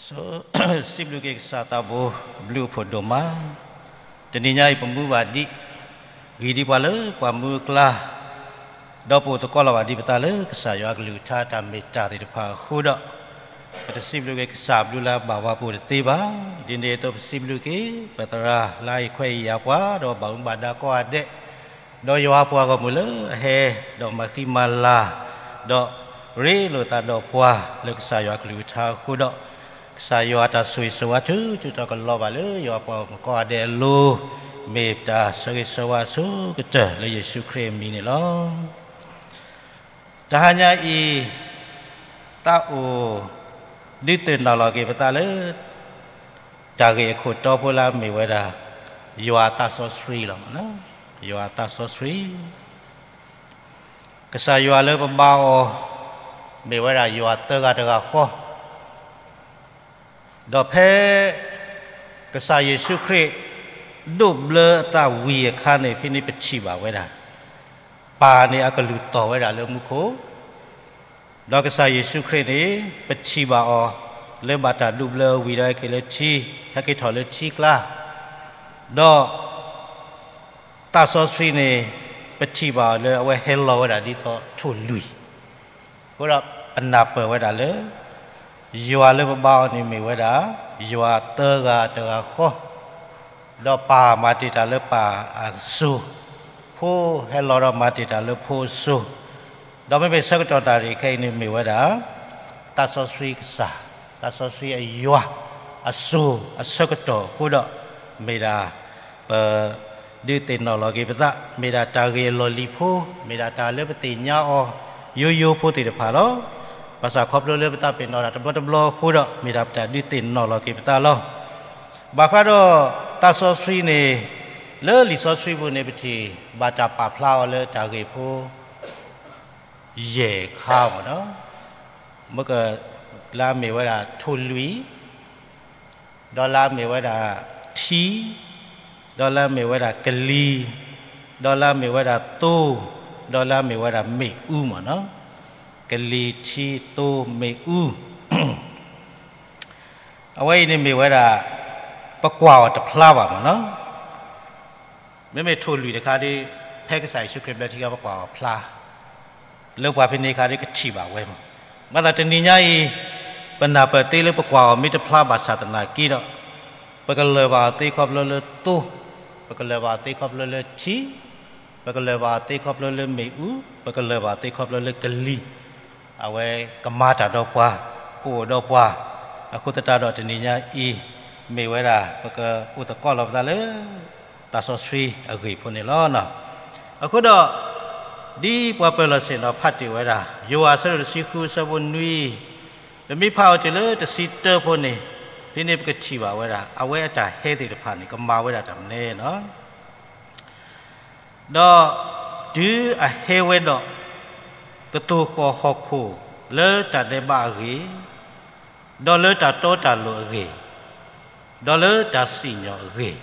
ဆိ စံးဘျုးက့ၤကစၢ်သးဘိ ဘျုးအိၣ်ဖှိၣ်ဒိၣ်မး, တနံၤညါအံၤပမူဘၣ်ဒံး, ဂံၢ်ဒံးပှၤလၢပှၤမူအကျါ, ဒီးပအိၣ်သကိးလီၤဘၣ်ဒံးပသးလၢကစၢ်ယွၤအကလုၢ်ကထါတၢ်မ့ၢ်တၢ်သ့ၣ်တဖၣ်အဃိဒီး, ပတစံးဘျုးက့ၤကစၢ်ဘျုးလၢအဘၣ်ပှၤပအိၣ်တသ့ဘၣ်. ဒ်န့ၣ်အသိးပစံးဘျုးက့ၤ ပသရၣ်လၢအဟ့ၣ်ခွဲးဟ့ၣ်ယာ်ပှၤ ဒီးဘၣ်မူဘၣ်ဒါကိးဂၤဒဲး ဒီးယွၤအပှၤဂီၢ်မုၢ်လၢအဟဲ ဒီးမၤဃံမၤလၤ ဒီးရ့လိာ်သးဒီးပှၤလၢကစၢ်ယွၤကလုၢ်ကထါအဃိဒီး, ကစၢ်ယွၤတၢ်ဆိၣ်ဂ့ၤဆိၣ်ဝါထုကဖၣ်ကလီၤဘၣ်လၢယွၤအပှၤဂီၢ်မုၢ်ကိးဂၤဒဲးအလိၤ, မ့ၢ်တၢ်ဆိၣ်ဂ့ၤဆိၣ်ဝါအဆိကတၢၢ်လၢယ့ၣ်ၡူးခရံာ်အမံၤန့ၣ်လီၤ. တဟါညါအံၤ သးအိၣ်ဒုးသ့ၣ်နီၣ်လီၤက့ၤပသးလၢ တၢ်ဂ့ၢ်အခိၣ်တီဖိလၢအမ့ၢ်ဝဲဒၣ် ယွၤအသးစီဆှံလီၤ. ယွၤအသးစီဆှံ, ကစၢ်ယွၤလၢပဘါအီၤ မ့ၢ်ဝဲဒၣ်ယွၤသၢဂၤတဂၤဃီ ဒီးဖဲ ကစၢ်ယ့ၣ်ၡူးခရံာ် ဒိးဘျၢအသးဝံၤအခါန့ၣ် ဖဲန့ၣ်ပထံၣ်ဘၣ်ဝဲဒၣ် ပၢ်န့ၣ်အကလုၢ်တီၢ်ဝဲဒၣ်လၢမူခိၣ်, ဒီးကစၢ်ယ့ၣ်ၡူးခရံာ်န့ၣ် ပထံၣ်ဘၣ်အီၤ လၢဘၣ်တၢ်ဒိးဘျၢဝံၤဒီးဟဲက့ၤလၢထံ, ဟဲက့ၤထီၣ်လၢထံကျါ, ဒီး သးစီဆှံန့ၣ် ပထံၣ်ဘၣ်အီၤလၢအဝဲဟဲလီၤဝဲဒၣ်ဒ်သိးထိၣ်လွံၢ်, အဃိဒီးပနၢ်ပၢၢ်ဝဲဒၣ်လၢ ယွၤလၢပဘါအီၤန့ၣ်မ့ၢ်ဝဲဒၣ် ယွၤသၢဂၤတဂၤဃီ, ဒီးပၢ်မၤတ့ၢ်တၢ်လၢပၢ်အစိၤ, ဖိဟဲလီၤဒီးမၤတ့ၢ်တၢ်လၢဖိအစိၤ, ဒီးမ့မ့ၢ်ဆၢကတီၢ်တၢ်ရ့ၣ်ခဲအံၤန့ၣ်မ့ၢ်ဝဲဒၣ် သးစီဆှံကစၢ်, သးစီဆှံအယွၤ, အစိၤအဆၢကတီၢ်အဃိဒီး မ့ၢ်ဒၣ် ပ ဒုးသ့ၣ်နီၣ်လီၤက့ၤပသး, မ့ၢ်ဒၣ်တၢ်ဂ့ၢ်အလီၢ်လံၤဖိ, မ့ၢ်ဒၣ်တၢ်လၢပသ့ၣ်ညါအီၤ ယိယိဖိသ့ၣ်တဖၣ်လီၤ. ဘၣ်ဆၣ်ခီဖျိလၢပသးပ့ၤနီၣ်တၢ်တဘျီတဘျီအဃိဒီး မ့ၢ်ဒၣ်ပတၢ်ဒုးသ့ၣ်နီၣ်လီၤက့ၤပသးလီၤ. ဘၣ်ဃးဒီးသးစီဆှံန့ၣ် လၢလံာ်စီဆှံပူၤန့ၣ် ပထံၣ်ဘၣ်တၢ်ပာ်ဖျါအီၤလၢတၢ်ဂ့ၢ်ဖိ ယဲၢ်ခါမ့ၢ်နီၤ, မ့ၢ်က လၢအမ့ၢ်ဝဲဒၣ်ထိၣ်လွံၢ်, ဒီးလၢအမ့ၢ်ဝဲဒၣ်ထံ, ဒီးလၢအမ့ၢ်ဝဲဒၣ်ကလံၤ, ဒီးလၢအမ့ၢ်ဝဲဒၣ်သိ, ဒီးလၢအမ့ၢ်ဝဲဒၣ်မ့ၣ်အူမ့ၢ်နီၤ, ကလံၤထံသိမ့ၣ်အူ အဝဲအံၤန့ၣ်မ့ၢ်ဝဲဒၣ် ပကွၢ်အီၤတဖျါဘၣ်မ့ၢ်နီၤ, မ့မ့ၢ်ထိၣ်လွံၢ်တခါဒီး ဖဲကစၢ်ယ့ၣ်ၡူးခရံာ်ဘျၢထံအခါ ပကွၢ်အီၤဖျါ, လၢပှၤဖဲန့ၣ်အခါဒီးကထံၣ်ဘၣ်ဝဲမ့ၢ်, ဘၣ်ဆၣ်တနံၤညါအံၤ ပနၢ်ပၢၢ်သ့လၢပကွၢ်အီၤမ့ၢ်တဖျါဘၣ်ဆၣ်သနာ်က့ဒီး ပကလၢၢ်ဘၣ်အီၤသ့ခီဖျိလၢသိ, ပကလၢၢ်ဘၣ်အီၤသ့ခီဖျိလၢထံ, ပကလၢၢ်ဘၣ်အီၤသ့ခီဖျိလၢမ့ၣ်အူ, ပကလၢၢ်ဘၣ်အီၤသ့ခီဖျိလၢကလံၤ, အဝဲကမၤတၢ်ဒီးပှၤ, ကအိၣ်ဒီးပှၤ, အဃိသတးဒီးတနံၤညါအံၤ မ့ၢ်ဝဲဒၣ် ပကအိၣ်သကိးလီၤပသးလၢ သးစီဆှံအဂ့ၢ်ဖိန့ၣ်လီၤ. အဃိဒီး ဒ်ပှၤပၢၤလီၢ်ဆ့ၣ်နီၤဖးတ့ၢ်ဝဲဒၣ် ယိၤဟၣ်အဆၢဒိၣ်တဆံဃုအဆၢဖိနွံ, ပမ့ၢ်ဖးအီၤတုၤလၢတဆံတၢဖိန့ၣ်, ဖဲန့ၣ်ပကထံၣ်ဘၣ်ဝဲဒၣ် အဝဲအတၢ်ဟဲသ့ၣ်တဖၣ်န့ၣ် ကမၤဝဲဒၣ်တၢ်မနုၤလဲၣ်နီၤ. ဒီးတုၤအဟဲဝဲဒီး ကသိၣ်ဃီၣ်ဟီၣ်ခိၣ်လၢတၢ်ဒဲးဘးအဂ့ၢ်, ဒီးလၢတၢ်တီတၢ်လိၤအဂ့ၢ်, ဒီးလၢတၢ်စံၣ်ညီၣ်အဂ့ၢ်,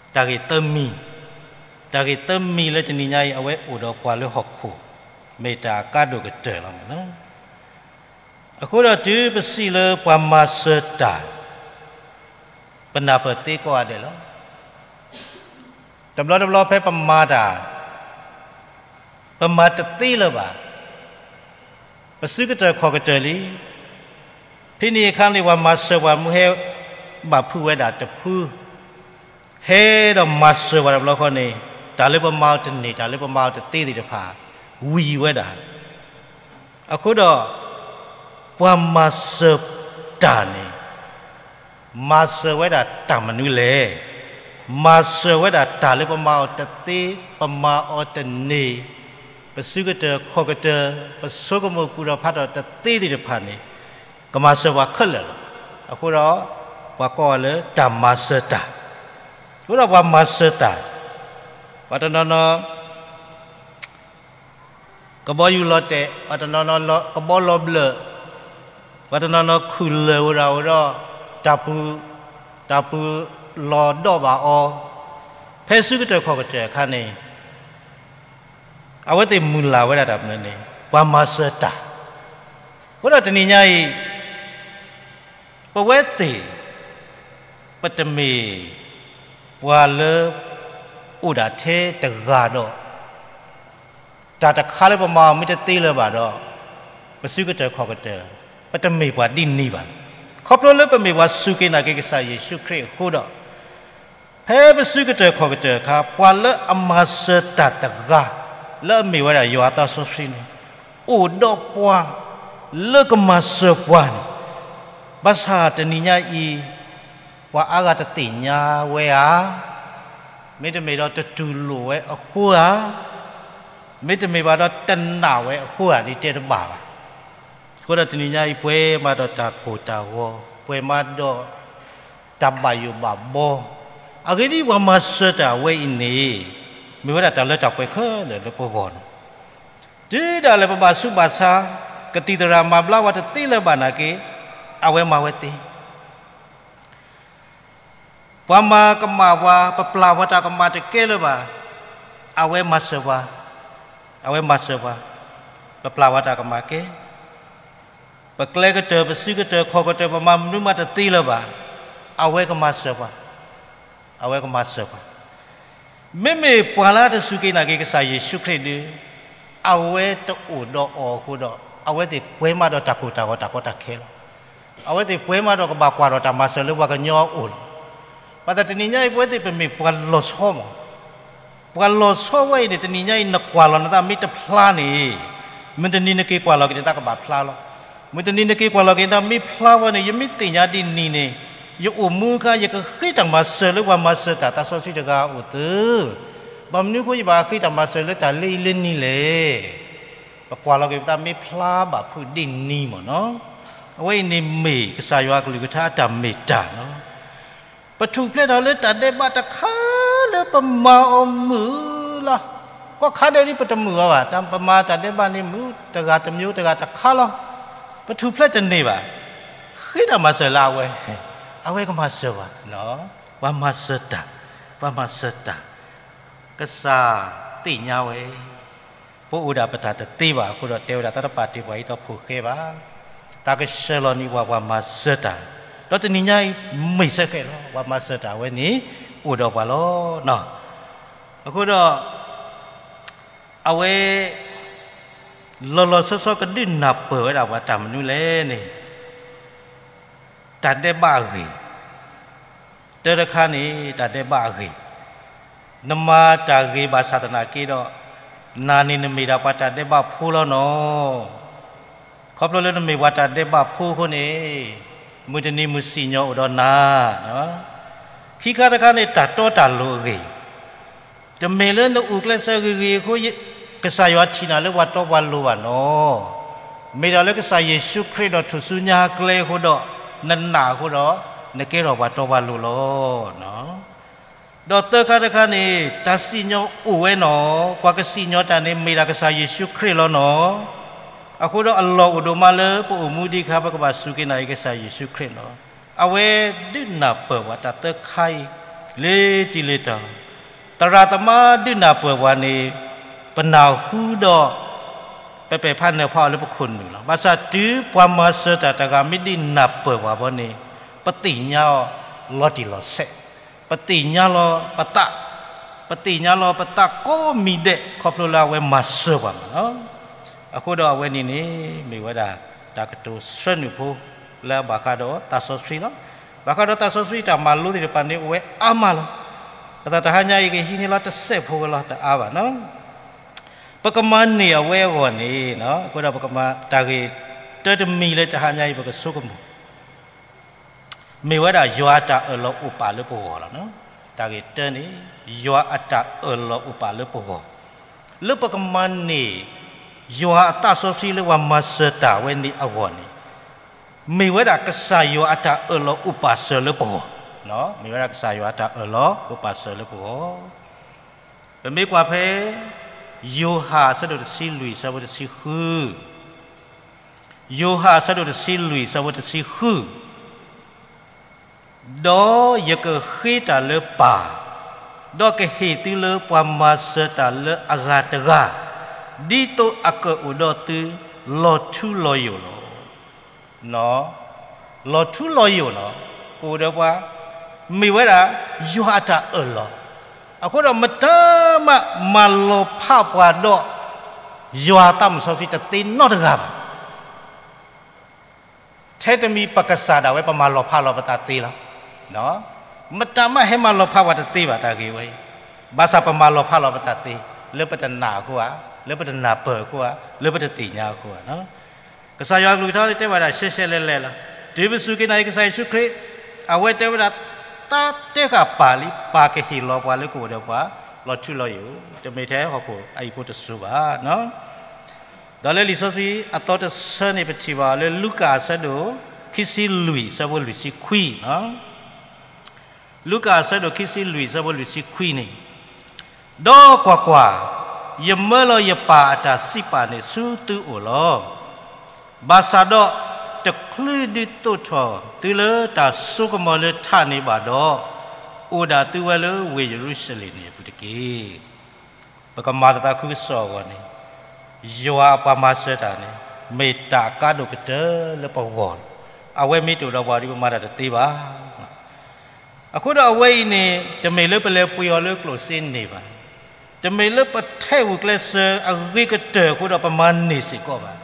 တၢ်ဂ့ၢ်သၢမံၤ, တၢ်ဂ့ၢ်သၢမံၤလၢတနံၤညါအံၤ အဝဲအိၣ်ဒီးပှၤလၢဟီၣ်ခိၣ်, မ့ၢ်တၢ်အကါဒိၣ်ကတၢၢ်လီၤမ့ၢ်နီၤ. အဃိဒီးတုၤပစံးလၢပှၤမၤစၢၤတၢ်, ပနၢ်ပၢၢ်သ့ကိးဂၤဒဲးလီၤ. တဘျီတဘျီဖဲပမၤတၢ်, ပမၤတသ့လၢၤဘၣ်, ပစုကတၢၢ်ခီၣ်ကတၢၢ်လံ. ဖဲန့ၣ်အခါန့ၣ် ပှၤမၤစၢၤပှၤမ့ၢ်ဟဲဘၣ်ဖုးဝဲဒၣ်တဖု, ဟဲဒီးမၤစၢၤပှၤတဘျီဃီန့ၣ်, တၢ်လၢပမၤအီၤတန့ၢ် တၢ်လၢပမၤအီၤတသ့သ့ၣ်တဖၣ် ဝံၤဝဲဒၣ်. အဃိဒီး ပှၤမၤစၢၤတၢ်န့ၣ် မၤစၢၤဝဲဒၣ်တၢ်မနုၤလဲၣ်. မၤစၢၤဝဲဒၣ်တၢ်လၢပမၤအီၤတသ့, ပမၤအီၤတန့ၢ်, ပစုကတၢၢ်ခီၣ်ကတၢၢ်, ပဆိကမိၣ်ကူၣ်ထီၣ်ဖးထီၣ်တသ့သ့ၣ်တဖၣ်န့ၣ်, ကမၤစၢၤပှၤခဲလၢာ်လီၤ. အဃိဒီး ပှၤကိးအီၤလၢတၢ်မၤစၢၤတၢ်. အဃိဒီးပှၤမၤစၢၤတၢ်, ပှၤတနီၤနီၤ ကဘီယူၤလီၤတဲာ်, ပှၤတနီၤနီၤ ကဘီလီၤဘျၢၣ်, ပှၤတနီၤနီၤခုၣ်လၢာ်ဝဲဒၣ်ဝဲဒီး တၢ်ပူၤ, တၢ်ပူၤလီၤဒီးဘၣ်အီၤ, ဖဲစုကတၢၢ်ခီၣ်ကတၢၢ်အခါန့ၣ် အဝဲသ့ၣ်မုၢ်လၢ်ဝဲဒၣ်တၢ်မနုၤန့ၣ် ပှၤမၤစၢၤတၢ်. အဃိဒီးတနံၤညါအံၤ ပဝဲသ့ၣ် ပတမ့ၢ်ပှၤလၢ အိၣ်ဒၣ်ထဲတဂၤဒီး တၢ်တခါလၢပမၤအီၤမ့ၢ်တသ့လၢၤဘၣ်ဒီး ပစုကတၢၢ်ခီၣ်ကတၢၢ် ပတမ့ၢ်ပှၤဒ်န့ၣ်ဘၣ်. ခီဖျိလၢပမ့ၢ်ပှၤစူၢ်က့ၤနာ်က့ၤကစၢ်ယ့ၣ်ၡူးခရံာ်အဃိဒီး ဖဲပစုကတၢၢ်ခီၣ်ကတၢၢ်အခါ ပှၤလၢအမၤစၢၤတၢ်တဂၤ လၢအမ့ၢ်ဝဲဒၣ်ယွၤအသးစီဆှံန့ၣ် အိၣ်ဒီးပှၤလၢကမၤစၢၤပှၤန့ၣ် ဘၣ်ဆၣ်တနံၤညါအံၤ ပှၤအါဂၤတသ့ၣ်ညါဝဲဧါ, မ့တမ့ၢ်ဒီးတတူၢ်လိာ်ဝဲအဃိဧါ, မ့တမ့ၢ်ဘၣ်ဒီးတနာ်ဝဲအဃိဧါန့ၣ် တဲတဘၣ်ဘၣ်. အဃိဒီးတနံၤညါအံၤ ပှဲၤမးဒီးတၢ်ကိၢ်တၢ်ဂီၤ, ပှဲၤမးဒီး တၢ်ဘၣ်ယိၣ်ဘၣ်ဘီ, အဂ့ၢ်ဒ်အံၤပှၤမၤစၢၤတၢ်ဝဲအံၤန့ၣ် မ့ၢ်ဝဲဒၣ်တၢ်လၢတၢ်ပှဲၤခဲလၢာ်လၢပဂီၢ်န့ၣ် တုၤဒၣ်လဲာ်ပဘၣ်ဆူးဘၣ်ဆါ, ကသံၣ်သရၣ်မၤဘျါပှၤတသ့လၢၤဘၣ်နာ်က့, အဝဲမၤဝဲသ့. ပှၤမၤကမၣ်ပှၤ, ပပျၢ်ပှၤတၢ်ကမၣ်တကဲလၢၤဘၣ်, အဝဲမၤစၢၤပှၤ, အဝဲမၤစၢၤပှၤ, ပပျၢ်ပှၤတၢ်ကမၣ်ကဲ, ပကျဲကတၢၢ်, ပစုကတၢၢ်, ခီၣ်ကတၢၢ်, ပမၤမနုၤမးတသ့လၢၤဘၣ်, အဝဲကမၤစၢၤပှၤ အဝဲကမၤစၢၤပှၤ. မ့မ့ၢ်ပှၤလၢတစူၢ်က့ၤနာ်က့ၤကစၢ်ယ့ၣ်ၡူးခရံာ်ဒီး, အဝဲတအိၣ်ဒီးအီၤအဃိဒီး, အဝဲသ့ၣ်ပှဲၤမးဒီးတၢ်ကိၢ်တၢ်ဂီၤတၢ်ကီတၢ်ခဲလီၤ. အဝဲသ့ၣ်ပှဲၤမးဒီးကဘၣ်ကွၢ်ထီၣ်တၢ်မၤစၢၤလၢပှၤကညီအအိၣ်လီၤ. ဘၣ်ဆၣ်တနံၤညါအံၤ ပဝဲသ့ၣ်ပမ့ၢ်ပှၤလီၤဆီမး ပှၤလီၤဆီဝဲအံၤန့ၣ် တနံၤညါအံၤနကွၢ်လီၤနသးမ့ၢ်တဖျါန့ၣ်, မုၢ်တနံၤနက့ၤကွၢ်လီၤက့ၤနသးကဘၣ်ဖျါလီၤ. မုၢ်တနံၤနက့ၤကွၢ်လီၤက့ၤနသးမ့ၢ်ဖျါဝဲန့ၣ် ယမ့ၢ်သ့ၣ်ညါဒ်န့ၣ်န့ၣ်, ယအိၣ်မူအခါ ယကဃ့တၢ်မၤစၢၤလၢပှၤမၤစၢၤတၢ်သးစီဆှံတဂၤအအိၣ်သ့, ဘၣ်မနုၤအဃိယဘၣ်ဃ့တၢ်မၤစၢၤလၢတၢ်လၢအံၤလၢနံၤလဲၣ်. ပကွၢ်လီၤက့ၤပသးမ့ၢ်ဖျါဘၣ်ဖုးဒ်န့ၣ်မးနီၤ. အဝဲအံၤန့ၣ်မ့ၢ်ကစၢ်ယွၤအကလုၢ်ကထါအတၢ်မ့ၢ်တၢ်နီၤ. ပထူၣ်ဖျဲးထီၣ်လၢတၢ်ဒဲးဘးတခါလၢပမၤအီၤမုာ်လီၤ. ကီၢ်ခါဒဲးဒ်ပတမုာ်အီၤဘၣ်, ပမၤတၢ်ဒဲးဘးန့ၣ်မုာ်တဂၤတမျိုးတဂၤတခါလီၤ. ပထူၣ်ဖျဲးတန့ၢ်ဘၣ်. ဃ့တၢ်မၤစၢၤလၢအဝဲ, အဝဲကမၤစၢၤပှၤ, ပှၤမၤစၢၤတၢ်, ပှၤမၤစၢၤတၢ်, ကစၢ်သ့ၣ်ညါဝဲ ပအိၣ်ဒၣ်ပတၢ်တသ့ဘၣ်အဃိဒီး တဲဝဲဒၣ်တၢ်တပာ်တ့ၢ်ပှၤအံၤဒီးဖိၣ်ဃဲဘၣ်. တၢ်ကဆှၢလီၤန့ၢ်ပှၤပှၤမၤစၢၤတၢ်, ဒီးတနံၤညါအံၤမ့ၢ်စ့ၢ်ကီးလီၤ ပှၤမၤစၢၤတၢ်ဝဲန့ၣ် အိၣ်ဒီးပှၤလီၤ. အဃိဒီး အဝဲ လီၤလီၤဆီဆီကဒုးနၢ်ပၢၢ်ဝဲဒၣ်ပှၤတၢ်မနုၤလဲၣ်န့ၣ် တၢ်ဒဲးဘးအဂ့ၢ်, တၢတခါန့ၣ် တၢ်ဒဲးဘးအဂ့ၢ်, နမၤတၢ်ဂ့ၤဘၣ်ဆၣ်သနာ်က့ဒီး, နၤန့ၣ်နမ့ၢ်ဒၣ်ပှၤတၢ်ဒဲးဘးဖိလီၤနီၤ. ခီဖျိလၢနမ့ၢ်ပှၤတၢ်ဒဲးဘးဖိအဃိန့ၣ်, မုၢ်တနံၤမုၢ်စံၣ်ညီၣ်အိၣ်ဒီးနၤ. ခံခါတခါန့ၣ် တၢ်တီတၢ်လိၤအဂ့ၢ် တမ့ၢ်လၢနအိၣ်ကျဲးစၢးဂ့ၤဂ့ၤအဃိ, ကစၢ်ယွၤထံၣ်နၤလၢပှၤတီပှၤလိၤဘၣ်နီၤ. မ့ၢ်ဒၣ်လၢကစၢ်ယ့ၣ်ၡူးခရံာ်ဒီးထူၣ်စုညါကျဲအဃိဒီး, နနာ်အဃိဒီး, နကဲထီၣ်ပှၤတီပှၤလိၤလီၤ. ဒီးသၢခါတခါန့ၣ် တၢ်စံၣ်ညီၣ်အိၣ်ဝဲနီၤ, ပှၤကစံၣ်ညီၣ်တၢ်န့ၣ်မ့ၢ်ဒၣ်ကစၢ်ယ့ၣ်ၡူးခရံာ်လီၤနီၤ. အဃိဒီးအလီၢ်အိၣ်ဒိၣ်မးလၢပအိၣ်မူဒံးအခါ ပကဘၣ်စူၢ်က့ၤနာ်က့ၤကစၢ်ယ့ၣ်ၡူးခရံာ်နီၤ. အဝဲဒုးနၢ်ပၢၢ်ပှၤတၢ်သၢခါအံၤ လၢတံၢ်လၢတၢ်လီၤ. သရၣ်သမါဒုးနၢ်ပၢၢ်ပှၤန့ၣ် ပနၢ်ဟူဒီး ပပဲာ်ဖးနၢၤဖးအီၤလၢပခိၣ်နူာ်လီၤ. ဘၣ်ဆၣ်တုၤပှၤမၤစၢၤတၢ်တဂၤမ့ၢ်ဒုးနၢ်ပၢၢ်ပှၤဘီန့ၣ် ပသ့ၣ်ညါအီၤလီၤတံၢ်လီၤဆဲး, ပသ့ၣ်ညါလီၤပသး, ပသ့ၣ်ညါလီၤပသးကိးမံၤဒဲး ခီဖျိလၢအဝဲမၤစၢၤပှၤမးလီၤ. အဃိဒီးအဝဲန့ၣ်န့ၣ် မ့ၢ်ဝဲဒၣ်တၢ်ကတိၤဆၢနုာ်ဖိ လၢအဘၣ်ဃးဒီးသးစီဆှံလီၤ. ဘၣ်ဃးဒီးသးစီဆှံတၢ်မၤလိသ့ၣ်တဖၣ်န့ၣ် အိၣ်ဝဲအါမးလီၤ. ပသးတဟါညါအံၤကဟံးန့ၢ်လီၤတစဲးဖိကလီၤတအါဘၣ်နီၤ. ပကမၤန့ၢ်အဝဲအဂီၢ်န့ၣ်, အဃိဒီးပကမၤတၢ်ဂ့ၢ်တၢတမံၤလၢတဟါညါအံၤ ပကဆိကမိၣ် မ့ၢ်ဝဲဒၣ်ယွၤအတၢ်အၢၣ်လီၤအိၣ်ပာ်လၢပဂီၢ်လီၤ. တၢ်ဂ့ၢ်တၢန့ၣ် ယွၤအတၢ်အၢၣ်လီၤအိၣ်ပာ်လၢပဂီၢ်, လၢပကမၤန့ၢ် ယွၤအသးစီဆှံလၢပှၤမၤစၢၤတၢ်ဝဲန့ၣ်အဂီၢ်န့ၣ်, မ့ၢ်ဝဲဒၣ်ကစၢ်ယွၤအတၢ်အၢၣ်လီၤအိၣ်ပာ်စၢၤလၢပဂီၢ်, မ့ၢ်ဝဲဒၣ်ကစၢ်ယွၤအတၢ်အၢၣ်လီၤအိၣ်ပာ်စၢၤလၢပဂီၢ်. ပမ့ၢ်ကွၢ်ဖဲ ယိၤဟၣ်အဆၢဒိၣ်တဆံလွံၢ် အဆၢဖိတဆံဃု, ယိၤဟၣ်အဆၢဒိၣ်တဆံလွံၢ် အဆၢဖိတဆံဃု, ဒီးယကဃ့တၢ်လၢပၢ်, ဒီးကဟ့ၣ်သုလၢပှၤမၤစၢၤတၢ်လၢအဂၤတဂၤ, ဒ်သိးအကအိၣ်ဒီးသုလီၤထူလီၤယိာ်လီၤ. လီၤထူလီၤယိာ်နီၤ, ကအိၣ်ဒီးပှၤ, မ့ၢ်ဝဲဒၣ် ယွၤအတၢ်အၢၣ်လီၤ, အဃိဒီးမတၤမးမၤလီၤဖးပှၤဒီး ယွၤသးစီဆှံတသ့နီတဂၤဘၣ်. ထဲတမံၤပကစၢ်ဒၣ်ဝဲပမၤလီၤဖးလီၤပသးသ့လီၤ. မတၤမးဟဲမၤလီၤဖးပှၤတသ့ဘၣ်တၢ်ဂ့ၢ်ဝဲအံၤ, ဘၣ်ဆၣ်ပမၤလီၤဖးလီၤပသးသ့, လၢပတနာ်အဃိဧါ, လၢပတနၢ်ပၢၢ်အဃိဧါ, လၢပတသ့ၣ်ညါအဃိဧါ. ကစၢ်ယွၤအကလုၢ်ကထါတဲဝဲဒၣ်ရှဲရှဲလဲလဲလီၤ. တုၤပစူၢ်က့ၤနာ်က့ၤကစၢ်ယ့ၣ်ၡူးခရံာ်, အဝဲတဲဝဲဒၣ်, တၢ်တဲဃာ်ပၢ်လံ, ပၢ်ကဟ့ၣ်လီၤပှၤလၢကအိၣ်ဒီးပှၤ လီၤထူလီၤယိာ်, တမ့ၢ်ထဲဟီၣ်ခိၣ်အဟံၣ်ဖိတစိၤဘၣ်. ဒီးလၢလံာ်စီဆှံအသီတဆၢန့ၣ် ပထံၣ်ဘၣ်လၢလူၤကၣ်အဆၢဒိၣ် ခံဆံလွံၢ် အဆၢဖိလွံၢ်ဆံခွံ, လူၤကၣ်အဆၢဒိၣ် ခံဆံလွံၢ် အဆၢဖိလွံၢ်ဆံခွံန့ၣ်, ဒီးကွၢ်ကွၢ်, ယမၢလီၤယပၢ်အတၢ်စံးပာ်န့ၣ်ဆူသုအိၣ်လီၤ. ဘၣ်ဆၣ်ဒီး တချုးဒုးသိးထီၣ်သုလၢတၢ်စိကမီၤလၢထးန့ၣ်ဘၣ်ဒီး, အိၣ်ဒၣ်သုဝဲလၢဝ့ၢ်ယရူၤၡလ့ၣ်န့ၣ်အပူၤတက့ၢ်. ပကမၤသးခုကစီၣ်အဂီၢ်န့ၣ်, ယွၤအပှၤမၤစၢၤတၢ်န့ၣ် မ့ၢ်တၢ်အကါဒိၣ်ကတၢၢ်လၢပဂီၢ်လီၤ. အဝဲမ့ၢ်တအိၣ်ဒီးပှၤဒီးပမၤတၢ်တသ့ဘၣ်. အဃိဒီးအဝဲအံၤန့ၣ် တမ့ၢ်လၢပလဲၤပှ့ၤအီၤလၢကျိၣ်စ့န့ၣ်ဘၣ်. တမ့ၢ်လၢပထဲးဂုာ်ကျဲးစၢးအဂ့ၤကတၢၢ်အဃိဒီးပမၤန့ၢ်စ့ၢ်ကီးဘၣ်.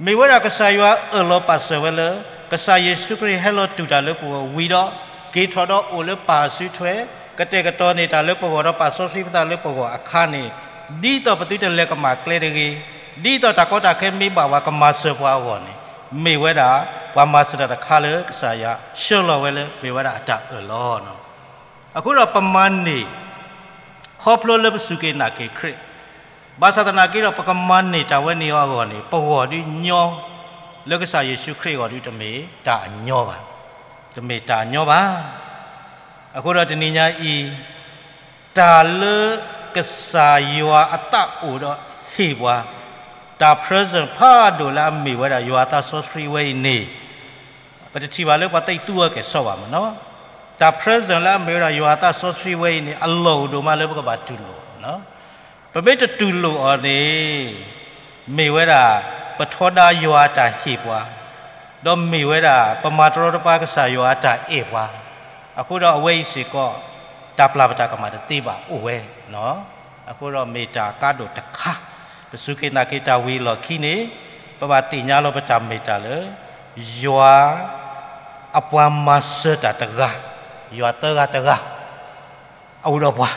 မ့ၢ်ဝဲဒၣ်ကစၢ်ယွၤအၢၣ်လီၤပာ်စၢၤဝဲလၢ ကစၢ်ယ့ၣ်ၡူးခရံာ်ဟဲလီၤတူၢ်တၢ်လၢပဂီၢ်ဝံၤဒီး က့ၤထီၣ်ဒီးအိၣ်လၢပၢ်အစုထွဲ, ကတဲာ်ကတီၤန့ၢ်တၢ်လၢပဂီၢ်ဒီးပာ်စီဆှံပသးလၢပဂီၢ်အခါန့ၣ်, ဒ်သိးပသုတလဲၤကမၣ်ကျဲတဂ့ၤ, ဒ်သိးတၢ်ကီတၢ်ခဲမ့ၢ်ဘၣ်ပှၤကမၤစၢၤပှၤအဂီၢ်န့ၣ်, မ့ၢ်ဝဲဒၣ် ပှၤမၤစၢၤတၢ်တခါလၢကစၢ်ယွၤဆှၢလီၤဝဲလၢမ့ၢ်ဝဲဒၣ်အတၢ်အၢၣ်လီၤ. အဃိဒီးပမၤန့ၢ် ခီဖျိလၢပစူၢ်က့ၤနာ်က့ၤခရံာ်, ဘၣ်ဆၣ်သနာ်က့ဒီး ပကမၤန့ၢ်တၢ်ဝဲန့ၣ်အဂီၢ်န့ၣ် ပဂီၢ်ဒုးညီ, လၢကစၢ်ယ့ၣ်ၡူးခရံာ်အဂီၢ်ဒုးတမ့ၢ်တၢ်အညီဘၣ်, တမ့ၢ်တၢ်အညီဘၣ်. အဃိဒီးတနံၤညါအံၤ, တၢ်လၢကစၢ်ယွၤအသးအိၣ်ဒီးဟ့ၣ်ပှၤ, တၢ် present ဖးဒိၣ်လၢအမ့ၢ်ဝဲဒၣ်ယွၤအသးစီဆှံဝဲအံၤန့ၣ်, ပတထံၣ်ဘၣ်လၢပှၤသးသူအီၤကဲၣ်ဆိးဘၣ်မ့ၢ်နီၤ, တၢ် present လၢအမ့ၢ်ဝဲဒၣ်ယွၤအသးစီဆှံဝဲအံၤန့ၣ် အလီၢ်အိၣ်ဒိၣ်မးလၢပကဘၣ်တူၢ်လိာ်, ပမ့ၢ်တတူၢ်လိာ်အီၤန့ၣ်, မ့ၢ်ဝဲဒၣ် ပထီဒါယွၤအတၢ်ဟ့ၣ်ပှၤ, ဒီးမ့ၢ်ဝဲဒၣ် ပမၤတရီတပါကစၢ်ယွၤအတၢ်အဲၣ်ပှၤ, အဃိဒီးအဝဲအံၤစ့ၢ်ကီး, တၢ်ပျၢ်ပတၢ်ကမၣ်တသ့ဘၣ်အိၣ်ဝဲ, အဃိဒီးမ့ၢ်တၢ်အကါဒိၣ်တခါ, ပစူၢ်က့ၤနာ်က့ၤတၢ်ဝံၤအလီၢ်ခံန့ၣ်, ပဘၣ်သ့ၣ်ညါလီၤပတၢ်မ့ၢ်တၢ်လၢ, ယွၤ အပှၤမၤစၢၤတၢ်တဂၤ, ယွၤသၢဂၤတဂၤ, အအိၣ်ဒီးပှၤ,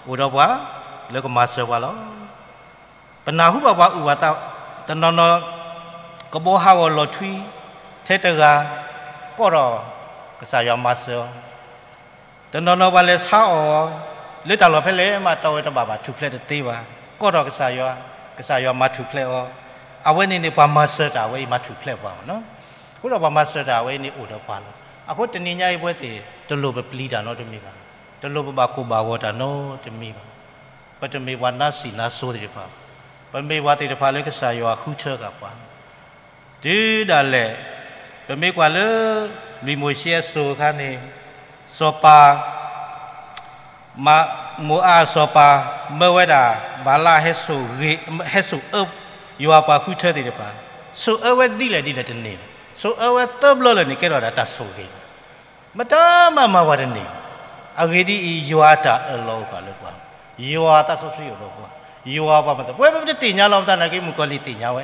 အိၣ်ဒီးပှၤ, လၢကမၤစၢၤပှၤလီၤ. ပနၢ်ဟူဘၣ်ပှၤအုၣ်ပှၤသး, တနီၤနီၤ, ကဘီဟးဂီၤလီၤထွံ, ထဲတဂၤ, ကိးထီၣ်, ကစၢ်ယွၤမၤစၢၤအီၤ တနီၤနီၤပှၤလဲၤဆါအီၣ်, လၢတၢ်လီၢ်ဖဲလဲၣ်မးတီဝဲတဘၣ်ဘၣ်ထူၣ်ဖျဲးတသ့ဘၣ်, ကိးထီၣ်ကစၢ်ယွၤ, ကစၢ်ယွၤမၤထူၣ်ဖျဲးအီၤ, အဝဲန့ၣ်န့ၣ်ပှၤမၤစၢၤတၢ်ဝဲအံၤမၤထူၣ်ဖျဲးပှၤမ့ၢ်နီၤ, အဃိဒီးပှၤမၤစၢၤတၢ်ဝဲအံၤန့ၣ်အိၣ်ဒီးပှၤလီၤ. အဃိတနံၤညါအံၤပဝဲသ့ၣ်, တလိၣ်ပပျံၤတၢ်နီတမံၤဘၣ်, တလိၣ်ပဘၣ်ကိၢ်ဘၣ်ဂီၤတၢ်နီတမံၤဘၣ်, ပတမ့ၢ်ပှၤနါစံၣ်နါစိသ့ၣ်တဖၣ်, ပမ့ၢ်ပှၤသ့ၣ်တဖၣ်လၢကစၢ်ယွၤဃုထၢဃာ်ပှၤ တုၤဒၣ်လဲာ်, ပမ့ၢ်ကွၢ်လၢ, လွံၢ်မိၤၡ့အစိၤအခါန့ၣ်, စီၤပၤ, မိၤအၤအစီၤပၤ, မၢဝဲဒၣ်, ဘၤလး, ဟဲစိာ်အၢ, ယွၤပှၤဃုထၢသ့ၣ်တဖၣ်, စိာ်အၢဝဲဒ်လဲၣ်ဒ်လဲၣ်တန့ၢ်ဘၣ်, စိာ်အၢဝဲသၢဘျီလၢာ်န့ၣ်ကဲထီၣ်ဒၣ်တၢ်ဆိၣ်ဂ့ၤ မတၤမၤမၤပှၤတန့ၢ်, အဂ့ၢ်ဒ်အံၤ, ယွၤအတၢ်အၢၣ်လီၤအိၣ်ဃာ်လၢပှၤ, ယွၤသးစီဆှံအိၣ်ဒီးပှၤ, ယွၤပှၤမၤသး, ပဝဲပတသ့ၣ်ညါလီၤပသးနာ်က့ မုၣ်ကီၤလံၢ်သ့ၣ်ညါဝဲ,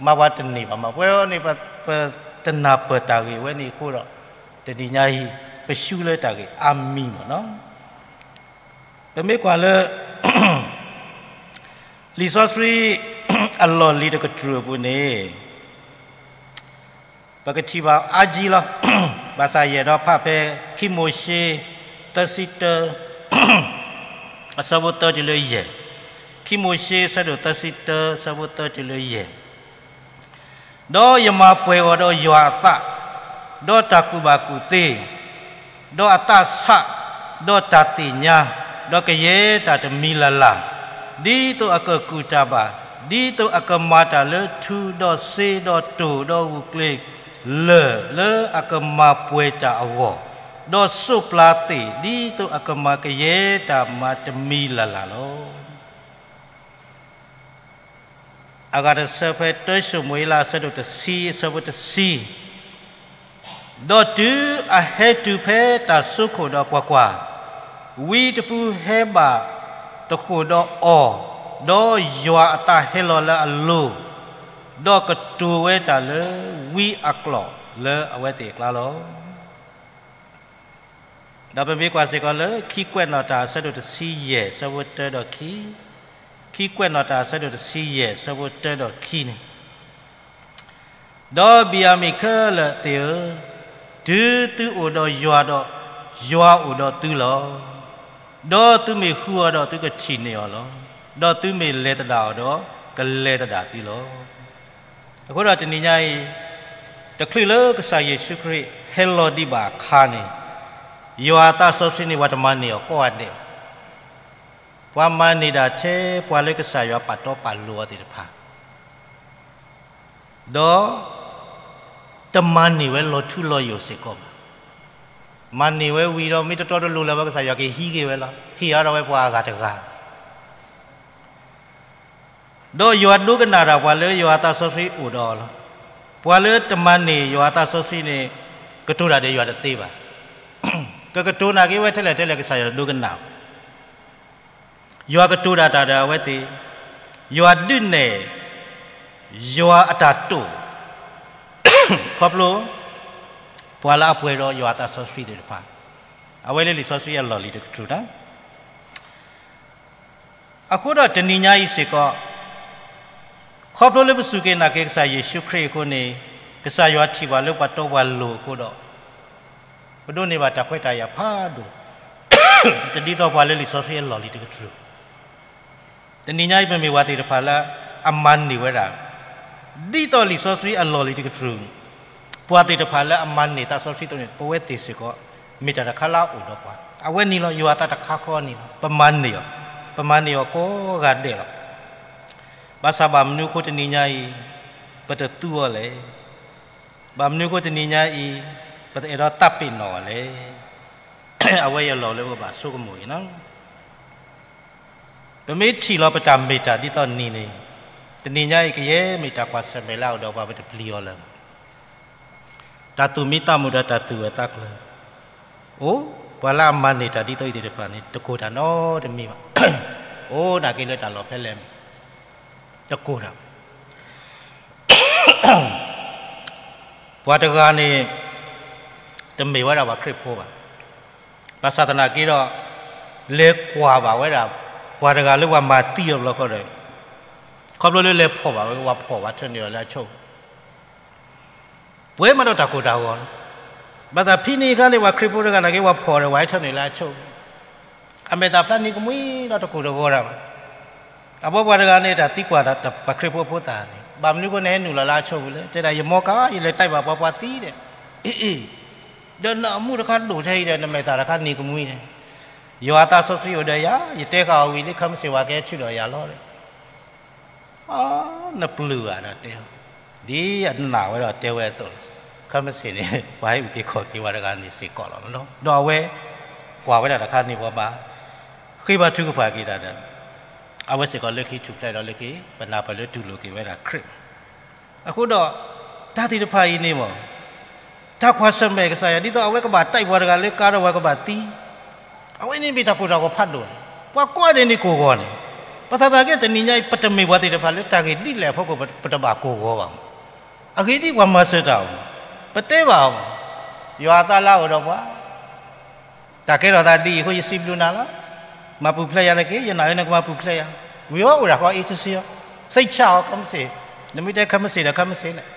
မၤပှၤတန့ၢ်ဘၣ်မး, ပဝဲန့ၣ်, ပတနၢ်ပၢၢ်တၢ်ဂ့ၢ်ဝဲန့ၣ်အဃိဒီး, တနံၤညါအံၤ, ပဆူလၢတၢ်ဂ့ၢ်အါမံၤမ့ၢ်နီၤ, ပမ့ၢ်ကွၢ်လၢ လံာ်စီဆှံ အလီၢ်လံၤတကတြူၢ်အပူၤန့ၣ်, ပကထံၣ်ဘၣ်အါကံလီၤ. ဘၣ်ဆၣ်ယအဲၣ်ဒိးဖးဖဲ ခံမိၤၡ့ သၢဆံတၢ အဆၢဖိသၢတုၤလၢယဲၢ်, ခံမိၤၡ့ အဆၢဒိၣ်သၢဆံတၢ အဆၢဖိသၢတုၤလၢယဲၢ် ဒီးယမၤပှဲၤအီၤဒီးယွၤအသး, ဒီးတၢ်ကူၣ်ဘၣ်ကူၣ်သ့, ဒီးအသးဆး, ဒီးတၢ်သ့ၣ်ညါ, ဒီးကယဲၢ်တၢ်တမံၤလၢ်လၢ်, ဒ်သိးအကကူၣ်တၢ်ဘၣ်, ဒ်သိးအကမၤတၢ်လၢထူဒီးစ့ဒီးတိၢ်ဒီးဂုာ်ကျဲၤလၢာ်လၢအကမၤပှဲၤတၢ်အဂီၢ်, ဒီးစိးပျၤသ့ၣ်, ဒ်သိးအကမၤကယဲၢ်တၢ်မၤတမံၤလၢ်လၢ်လီၤ. အဂၤတဆၢဖဲ တၢၡမူၤအ့လး အဆၢဒိၣ်တဆံ အဆၢဖိတဆံ, ဒီးတုၤအဟဲတုၤဖဲတၢ်စိခိၣ်ဒီးကွၢ်ကွၢ်, ဝံတဖုဟဲဘၣ်သဃိာ်ဒီးအီၤ, ဒီးယွၤအသးဟဲလီၤလၢအလိၤ, ဒီးကတိၤဝဲတၢ်လၢဝံအကျိာ်လၢအဝဲသ့ၣ်အကျါလီၤ. ဒီးပမ့ၢ်ကွၢ်စ့ၢ်ကီးလၢ ခံကွဲးနီၣ်တၢ်အဆၢဒိၣ်တဆံယဲၢ် ဆၢဖိတၢဒီးခံ, ခံကွဲးနီၣ်တၢ်အဆၢဒိၣ်တဆံယဲၢ် ဆၢဖိတၢဒီးခံန့ၣ်, ဒီးဘံၣ်ယၤမံၣ်ခဲလၢာ်သ့ၣ်ဧၢ, တုၤသုအိၣ်ဒီးယွၤဒီး, ယွၤအိၣ်ဒီးသုလီၤ. ဒီးသုမ့ၢ်ဃုအီၤဒီးသုကထံၣ်န့ၢ်အီၤလီၤ. ဒီးသုမ့ၢ်လဲၤသဒၣ်အီၤဒီး ကလဲၤသဒၣ်သုလီၤ. အဃိဒီးတနံၤညါအံၤ, တချုးလၢကစၢ်ယ့ၣ်ၡူးခရံာ်ဟဲလီၤဒံးဘၣ်အခါန့ၣ်, ယွၤအသးစီဆှံန့ၣ် ပှၤတမၤန့ၢ်အီၤကိးဂၤဒဲးဘၣ်. ပှၤမၤန့ၢ်ဒၣ်ထဲပှၤလၢကစၢ်ယွၤပာ်တီပာ်လိၤအီၤသ့ၣ်တဖၣ် ဒီး တမၤန့ၢ်ဝဲလီၤထူလီၤယိာ်စ့ၢ်ကီးဘၣ်. မၤန့ၢ်ဝဲဝံၤဒီး မ့ၢ်တတီတလိၤလၢၤဘၣ် ကစၢ်ယွၤကဟံးက့ၤဝဲလီၤ. ဟ့ၣ်အါထီၣ်ဝဲပှၤအဂၤတဂၤ ဒီးယွၤဒိကနၣ်တၢ်ပှၤလၢယွၤအသးစီဆှံအိၣ်ဒီးအီၤလီၤ. ပှၤလၢတမၤန့ၢ်ယွၤအသးစီဆှံန့ၣ် ကတိၤတၢ်ဒီးယွၤတသ့ဘၣ်. ကကတိၤနာ်က့ဝဲထဲလဲၣ်ထဲလဲၣ် ကစၢ်ယွၤဒိကနၣ် ယွၤကတိၤဒၣ်တၢ်ဒီးအဝဲသ့ၣ်, ယွၤဒုးနဲၣ် ယွၤအတၢ်တိာ် ခီဖျိ ပှၤလၢအပှဲၤဒီးယွၤအသးစီဆှံသ့ၣ်တဖၣ်, အဝဲလၢလံာ်စီဆှံအလီၢ်လံၤတကတြူၢ်န့ၣ် အဃိဒီးတနံၤညါအံၤစ့ၢ်ကီး, ခီဖျိလၢပစူၢ်က့ၤနာ်က့ၤကစၢ်ယ့ၣ်ၡူးခရံာ်အဃိန့ၣ်, ကစၢ်ယွၤထံၣ်ပှၤလၢပှၤတီပှၤလိၤအဃိဒီး, ပဒိးန့ၢ်ဘၣ်တၢ်ခွဲးတၢ်ယာ်ဖးဒိၣ်, တဒ်သိးပှၤလၢလံာ်စီဆှံအလီၢ်လံၤတကတြူၢ် တနံၤညါအံၤပမ့ၢ်ပှၤသ့ၣ်တဖၣ်လၢအမၤန့ၢ်ဝဲဒၣ်, ဒ်သိးလံာ်စီဆှံအလီၢ်လံၤတကတြူၢ်, ပှၤသ့ၣ်တဖၣ်လၢအမၤန့ၢ်သးစီဆှံအသိးန့ၣ် ပဝဲသ့ၣ်စ့ၢ်ကီး မ့ၢ်တၢ်တခါလၢအအိၣ်ဒီးပှၤ, အဝဲန့ၣ်လီၤ ယွၤအသးတခါဃီန့ၣ်လီၤ. ပမၤန့ၢ်အီၤ, ပမၤန့ၢ်အီၤကိးဂၤဒဲးလီၤ. ဘၣ်ဆၣ်ဘၣ်မနုၤအဃိတနံၤညါအံၤ ပတသူအီၤလဲၣ်. ဘၣ်မနုၤအဃိတနံၤညါအံၤ ပတအဲၣ်ဒိးသးပ့ၤနီၣ်အီၤလဲၣ်. အဝဲအံၤအလီၢ်လၢပကဘၣ်ဆိကမိၣ်အံၤလီၤ. ပမ့ၢ်ထံၣ်လီၤပတၢ်မ့ၢ်တၢ်ဒ်သိးနံၤန့ၣ်, တနံၤညါအံၤကယဲၢ်မ့ၢ်တၢ်ကွၢ်ဆၢၣ်မဲာ်လၢအအိၣ်ဒီးပှၤ ပတပျံၤအီၤလၢၤဘၣ်. တၢ်သူၣ်မံသးမုာ်ဒီးတၢ်သူၣ်အၢသးကျၢၤ, အိၣ်, ပှၤလၢအမၤန့ၢ်တၢ်ဒ်သိးအံၤသ့ၣ်တဖၣ်န့ၣ် တကိၢ်တၢ်နီတမံၤဘၣ်. အိၣ်နာ်က့လၢတၢ်လီၢ်ဖဲလဲၣ်မ့ၢ်, တကိၢ်တၢ် ပှၤတဂၤန့ၣ် တမ့ၢ်ဝဲဒၣ်ပှၤခရံာ်ဖိဘၣ်. ဘၣ်ဆၣ်သနာ်က့ဒီး လဲၤကွၢ်ဘၣ်ဝဲဒၣ် ပှၤတဂၤလၢပှၤမၤသံအီၤတဘျီဃီဒီး, ခီဖျိလၢလဲၤဖီၣ်ဘၣ်ဝဲ ပှၤဖီၣ်ဘၣ်ထၢနုာ်အီၤလၢအဆိ, ပှဲၤမးဒီးတၢ်ကိၢ်တၢ်ဂီၤလီၤ. ဘၣ်ဆၣ်ဖဲန့ၣ်အခါန့ၣ် ပှၤခရံာ်ဖိတဂၤနာ်က့ ပှၤဖီၣ်ဒီးပှၤဟဲထၢနုာ်လၢအဆိ အမဲာ်သၣ်ဖျါနံၤကမှံဒီးတကိၢ်တဂီၤတၢ်ဘၣ်. အဘီပှၤတဂၤန့ၣ် တၢ်သံကွၢ်ဒီးပှၤခရံာ်ဖိဖိသၣ်န့ၣ် ဘၣ်မနုၤအဃိနဟဲနုာ်လီၤလၢအဆိပူၤလဲၣ်. တဲဒၣ် ယမီကါ ယလဲၤတဲဘၣ်ပှၤ ပှၤသံဒီး, အ့ၣ်အ့ၣ်, ဒီးနအမူတခါဒိၣ်ထဲအံၤဒီး နမဲာ်သၣ်တခါနံၤကမှံန့ၣ်, ယွၤအသးစီဆှံအိၣ်ဒီးယၤ ယတဲဃာ်အီၤဝံၤလံ ခဲမုၢ်ဆ့ၣ်ပှၤကဟဲထုးဒီးယၤလီၤ. အ နပျုၢ်ဘၣ်ဒီးတဲအီၤ, ဒ်အနာ်ဝဲဒီးတဲဝဲအသိးလီၤ. ခဲမုၢ်ဆ့ၣ်န့ၣ် ပှၤဟဲအုၣ်က့ၤခီၣ်က့ၤပှၤတဂၤန့ၣ်စ့ၢ်ကီးလီၤ. ဒီးအဝဲ ကွၢ်ဝဲဒၣ်တခါန့ၣ် ပှၤဘၣ်ဃ့ဘါထုကဖၣ်က့ၤတၢ်ဒီး အဝဲစ့ၢ်ကီးလၢခံထူၣ်ဖျဲးဒီးလၢခံ ပနၢ်ပၢၢ်လၢတူၢ်လိာ်က့ၤဝဲဒၣ်ခရံာ်. အဃိဒီး တၢ်သ့ၣ်တဖၣ်အံၤန့ၣ်မ့ၢ် တၢ်ကွၢ်ဆၢၣ်မဲာ်ကစၢ်ယွၤ ဒ်သိးအဝဲကဘၣ်တဲပှၤတဂၤလၢကါဒီးပှၤကဘၣ်သံ, အဝဲန့ၣ်မ့ၢ်တၢ်ကိၢ်တၢ်ဂီၤဖးဒိၣ်န့ၣ် ပှၤကိးဂၤဒဲးန့ၣ်ကိၢ်ဂီၤန့ၣ်, ဘၣ်ဆၣ်သနာ်က့တနံၤညါအံၤ ပတမ့ၢ်ပှၤသ့ၣ်တဖၣ်လၢတၢ်ဂ့ၢ်ဒ်လဲၣ်အဖီခိၣ် ပတဘၣ်ကိၢ်ဂီၤဘၣ်မး. အဂ့ၢ်ဒ်အံၤ ပှၤမၤစၢၤတၢ်အီၤမး, ပတဲဘၣ်အီၤမး, ယွၤအသးလၢအအိၣ်ဒီးပှၤ တၢ်ကဲထီၣ်သးဒ်အံၤအဃိ ယစံးဘျုးနၤလီၤ. မၤပူၤဖျဲးယၤတက့ၢ်, ယနာ်လၢနကမၤပူၤဖျဲးယၤ. ဝံၤအီၤအိၣ်ဒၣ်ဃီအ့စ့စ့အီၤ, စိတ်ချအောင် ခဲမုၢ်ဆ့ၣ်, နမ့ၢ်တဲခဲမုၢ်ဆ့ၣ်ဒီး ခဲမုၢ်ဆ့ၣ်န့ၣ်,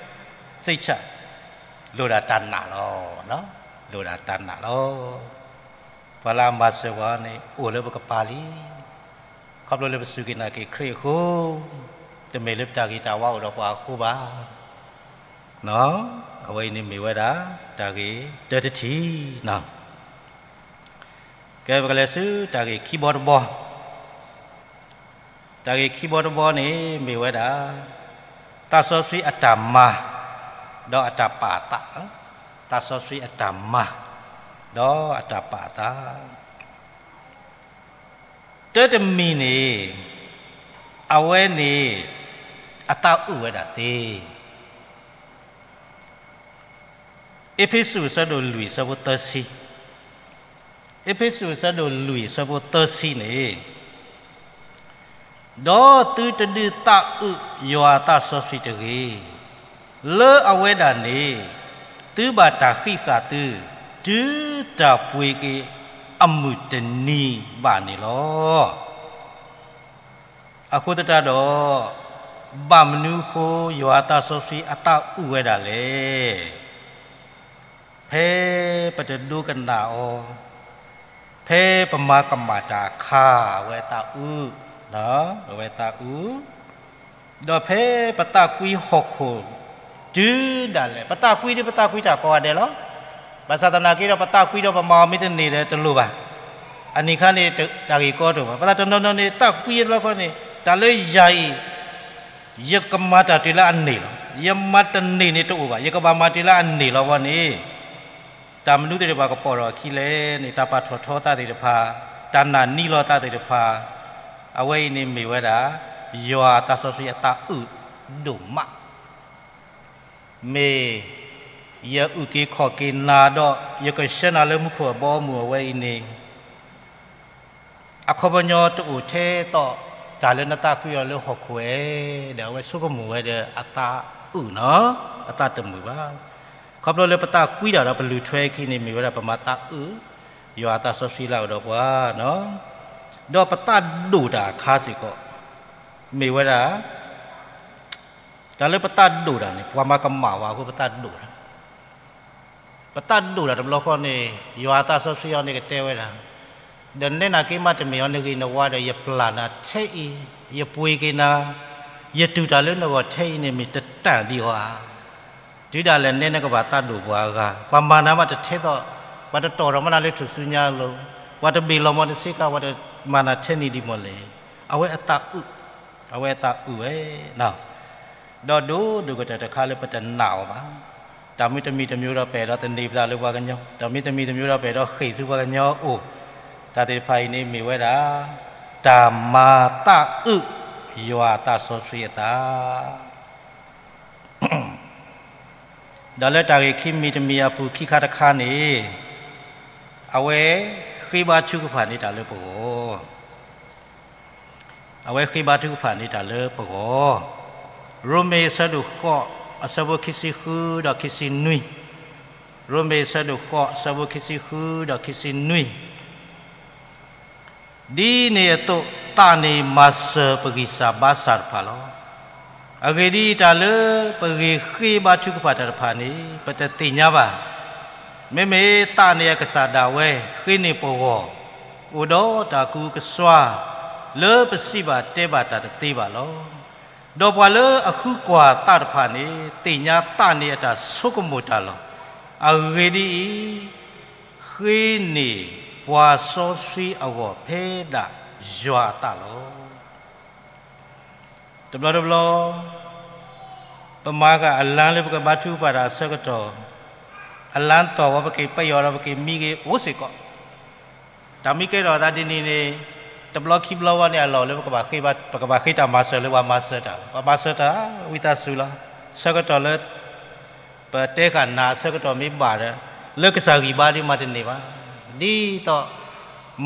စိတ်ချ, လိၣ်ဒၣ်တၢ်နာ်လီၤ. လိၣ်ဒၣ်တၢ်နာ်လီၤ. ပှၤလၢအမၤစၢၤပှၤန့ၣ် အိၣ်လၢပကပၤလံ. ခီဖျိလၢပစူၢ်က့ၤနာ်က့ၤခရံာ်အဃိ, တမ့ၢ်လၢပတၢ်ဂ့ၤတၢ်ဝါအိၣ်ဒီးပှၤအဃိဘၣ်. အဝဲအံၤန့ၣ်မ့ၢ်ဝဲဒၣ် တၢ်ဂ့ၤတၢတထံၣ်. ကဲ ပကလဲၤဆူတၢ်ဂ့ၢ်ခံဘီတဘီ, တၢ်ဂ့ၢ်ခံဘီတဘီန့ၣ် မ့ၢ်ဝဲဒၣ် သးစီဆှံအတၢ်မၤ ဒီးအတၢ်ပာ်အသး, သးစီဆှံအတၢ်မၤ ဒီးအတၢ်ပာ်အသး. တၢတမံၤန့ၣ် အဝဲန့ၣ် အသးအိၣ်ဝဲဒၣ်သ့ အ့းဖ့းစူးအဆၢဒိၣ်လွံၢ်အဆၢဖိသၢဆံ, အ့းဖ့းစူးအဆၢဒိၣ်လွံၢ်အဆၢဖိသၢဆံန့ၣ်, ဒီးသုတဒုးသးအုးယွၤအသးစီဆှံတဂ့ၤ, လၢအဝဲဒၣ်န့ၣ် သုဘၣ်တၢ်ဃံးဃာ်သု တုၤတၢ်ပှ့ၤက့ၤအမုၢ်တနံၤဘၣ်န့ၣ်လီၤ. အဃိသတးဒီး, ဘၣ်မနုၤအဃိယွၤအသးစီဆှံအသးအုးဝဲဒၣ်လဲၣ်. ဖဲပတဒိကနၣ်အီၤ, ဖဲပမၤကမၣ်တၢ်အခါ အဝဲအသးအုး, အဝဲအသးအုး, ဒီးဖဲပသးကွံဟီၣ်ခိၣ်တုၤဒၣ်လဲာ်, ပသးကွံဒီးပသးကွံတၢ်ကိးဂၤဒဲးလီၤ. ဘၣ်ဆၣ်သနာ်က့ဒီး ပသးကွံဒီးပမၤအီၤမ့ၢ်တန့ၢ်ဒီးတလိၣ်ဘၣ်. အနံၤခါန့ၣ် တၢ်ဂ့ၢ်ကီတအိၣ်ဘၣ်. ဘၣ်ဆၣ်တနီၤနီၤန့ၣ် သးကွံအဘျီဃီန့ၣ် တၢ်လၢယၤအံၤ ယကမၤတၢ်တုၤလၢအန့ၢ်လီၤ. ယမၤတန့ၢ်န့ၣ်တအိၣ်ဘၣ်. ယကဘၣ်မၤတုၤလၢအန့ၢ်လီၤဘၣ်န့ၣ်, တၢ်မနုၤသ့ၣ်တဖၣ်ကပိာ်ထီၣ်အခံလဲၣ်န့ၣ်, တၢ်ပာ်ထီၣ်ထီသးသ့ၣ်တဖၣ်, တၢ်နာ်န့ၢ်လီၤသးသ့ၣ်တဖၣ်, အဝဲအံၤန့ၣ်မ့ၢ်ဝဲဒၣ် ယွၤအသးစီဆှံအသးအုးဒိၣ်မး. မ့ၢ်ယအုၣ်က့ၤခီၣ်က့ၤနၤဒီး ယကဆှၢနၤလၢမူခိၣ်အဘီအမုၢ်အဝဲအံၤန့ၣ် အခီပညီတအိၣ်ထဲသိးတၢ်လၢနသးကွံအီၤလၢဟီၣ်ခိၣ်ဧါ, ဒီးအဝဲဆိကမိၣ်ဝဲဒီးအသးအုးနီၤ, အသးတမုာ်ဘၣ်. ခီဖျိလၢပသးကွံတၢ်ဒီးပလုၢ်ထွဲအခံန့ၣ် မ့ၢ်ဝဲဒၣ်ပမၤသးအုး ယွၤအသးစီဆှံလၢအအိၣ်ဒီးပှၤနီၤ, ဒီးပသးဒိၣ်တၢ်အခါစ့ၢ်ကီး မ့ၢ်ဝဲဒၣ် တၢ်လၢပသးဒိၣ်တၢ်န့ၣ် ပှၤမၤကမၣ်ဝဲအဃိပသးဒိၣ်တၢ်, ပသးဒိၣ်တၢ်တဘျီဃီန့ၣ် ယွၤအသးစီဆှံအံၤန့ၣ်ကတဲဝဲဒၣ်, ဒီးနဲဒၣ်က့မးတမ့ၢ်အီၤနဂ့ၤနဝါဒီး ယပျၢ်နၤထဲအံၤ, ယပှ့ၤက့ၤနၤ, ယတူၢ်တၢ်လၢနဂီၢ်ထဲအံၤန့ၣ် မ့ၢ်တတၢ်ဒံးအီၤဧါ. တုၤဒၣ်လဲာ်နဲနကဘၣ်သးဒိၣ်ပှၤအဂၤ, ပှၤမၤနၤမးတထဲသိး, ပှၤတတီၢ်ထီၣ်မးနၤလၢထူၣ်စုညါအလိၤ, ပှၤတဘ့ၣ်လီၤမးနစ့ကၤ, ပှၤတမၤနၤထဲန့ၣ်ဒံးမးလဲၣ်. အဝဲအသးအုး, အဝဲအသးအုးဝဲ ဒီးဒိၣ်ဒိၣ်ကတၢၢ်တခါလၢပတနာ်အီၤဘၣ်. တၢ်မ့ၢ်တမံၤတမံၤဒီး ပအဲၣ်ဒိးသန့ၤပသးလၢပှၤကညီ, တၢ်မ့ၢ်တမံၤတမံၤဒီး ပအဲၣ်ဒိးဃ့ၢ်ဆူပှၤကညီအအိၣ်, တၢ်သ့ၣ်တဖၣ်အံၤန့ၣ်မ့ၢ်ဝဲဒၣ် တၢ်မၤသးအုးယွၤအသးစီဆှံအသး ဒီးလၢတၢ်ဂ့ၢ်ခံမံၤတမံၤအပူၤခံခါတခါန့ၣ်, အဝဲဃ့ဘါထုကဖၣ်န့ၢ်တၢ်လၢပဂီၢ် အဝဲဃ့ဘါထုကဖၣ်န့ၢ်တၢ်လၢပဂီၢ်. ရိမ့ၤအဆၢဒိၣ်ဃိး အဆၢဖိခံဆံဃုဒီးခံဆံနွံ, ရိမ့ၤအဆၢဒိၣ်ဃိး အဆၢဖိခံဆံဃုဒီးခံဆံနွံ ဒ်န့ၣ်အသိး သးန့ၣ်မၤစၢၤပဂံၢ်စၢ်ဘါစၢ်တဖၣ်လီၤ. အဂ့ၢ်ဒ်အံၤ, တၢ်လၢပဂ့ၤဃ့ဘါထုကဖၣ်တၢ်တဖၣ်န့ၣ် ပတသ့ၣ်ညါဘၣ်. မ့မ့ၢ်သးန့ၣ်အကစၢ်ဒၣ်ဝဲ ဃ့န့ၢ်ပဂီၢ် အိၣ်ဒီးတၢ်ကူကစွါ လၢပစံးဘၣ်တဲဘၣ်တၢ်တသ့ဘၣ်လီၤ. ဒီးပှၤလၢအဃုကွၢ်သးတဖၣ်န့ၣ် သ့ၣ်ညါသးန့ၣ်အတၢ်ဆိကမိၣ်တၢ်လီၤ. အဂ့ၢ်ဒ်အံၤ, ဃ့န့ၢ်ပှၤစီဆှံအဂီၢ်ဖဲဒၣ်ယွၤအသးလီၤ. တဘျီတဘျီ ပမၤဃာ်အလါလၢပကဘါထုကဖၣ်တၢ်အဆၢကတီၢ်, အလါတီၢ်ဝဲ ပက့ၤပယီၤဒီး ပက့ၤမံဂ့ၤအိၣ်စ့ၢ်ကီး. တၢ်မ့ၢ်ကဲထီၣ်အသးဒ်န့ၣ်န့ၣ်, တဘျီခံဘျီဝဲန့ၣ် အလီၢ်လၢပကဘၣ်ဃ့, ပကဘၣ်ဃ့တၢ်မၤစၢၤလၢပှၤမၤစၢၤတၢ်, ပှၤမၤစၢၤတၢ် ဝံသးစူၤလီၤ. ဆၢကတီၢ်လၢ ပတဲဃာ်နၤအဆၢကတီၢ်မ့ၢ်ဘၣ်ဒီး, လၢကစၢ်ဂံၢ်ဘါဒ်မၤတန့ၢ်ဘၣ်. ဒ်သိး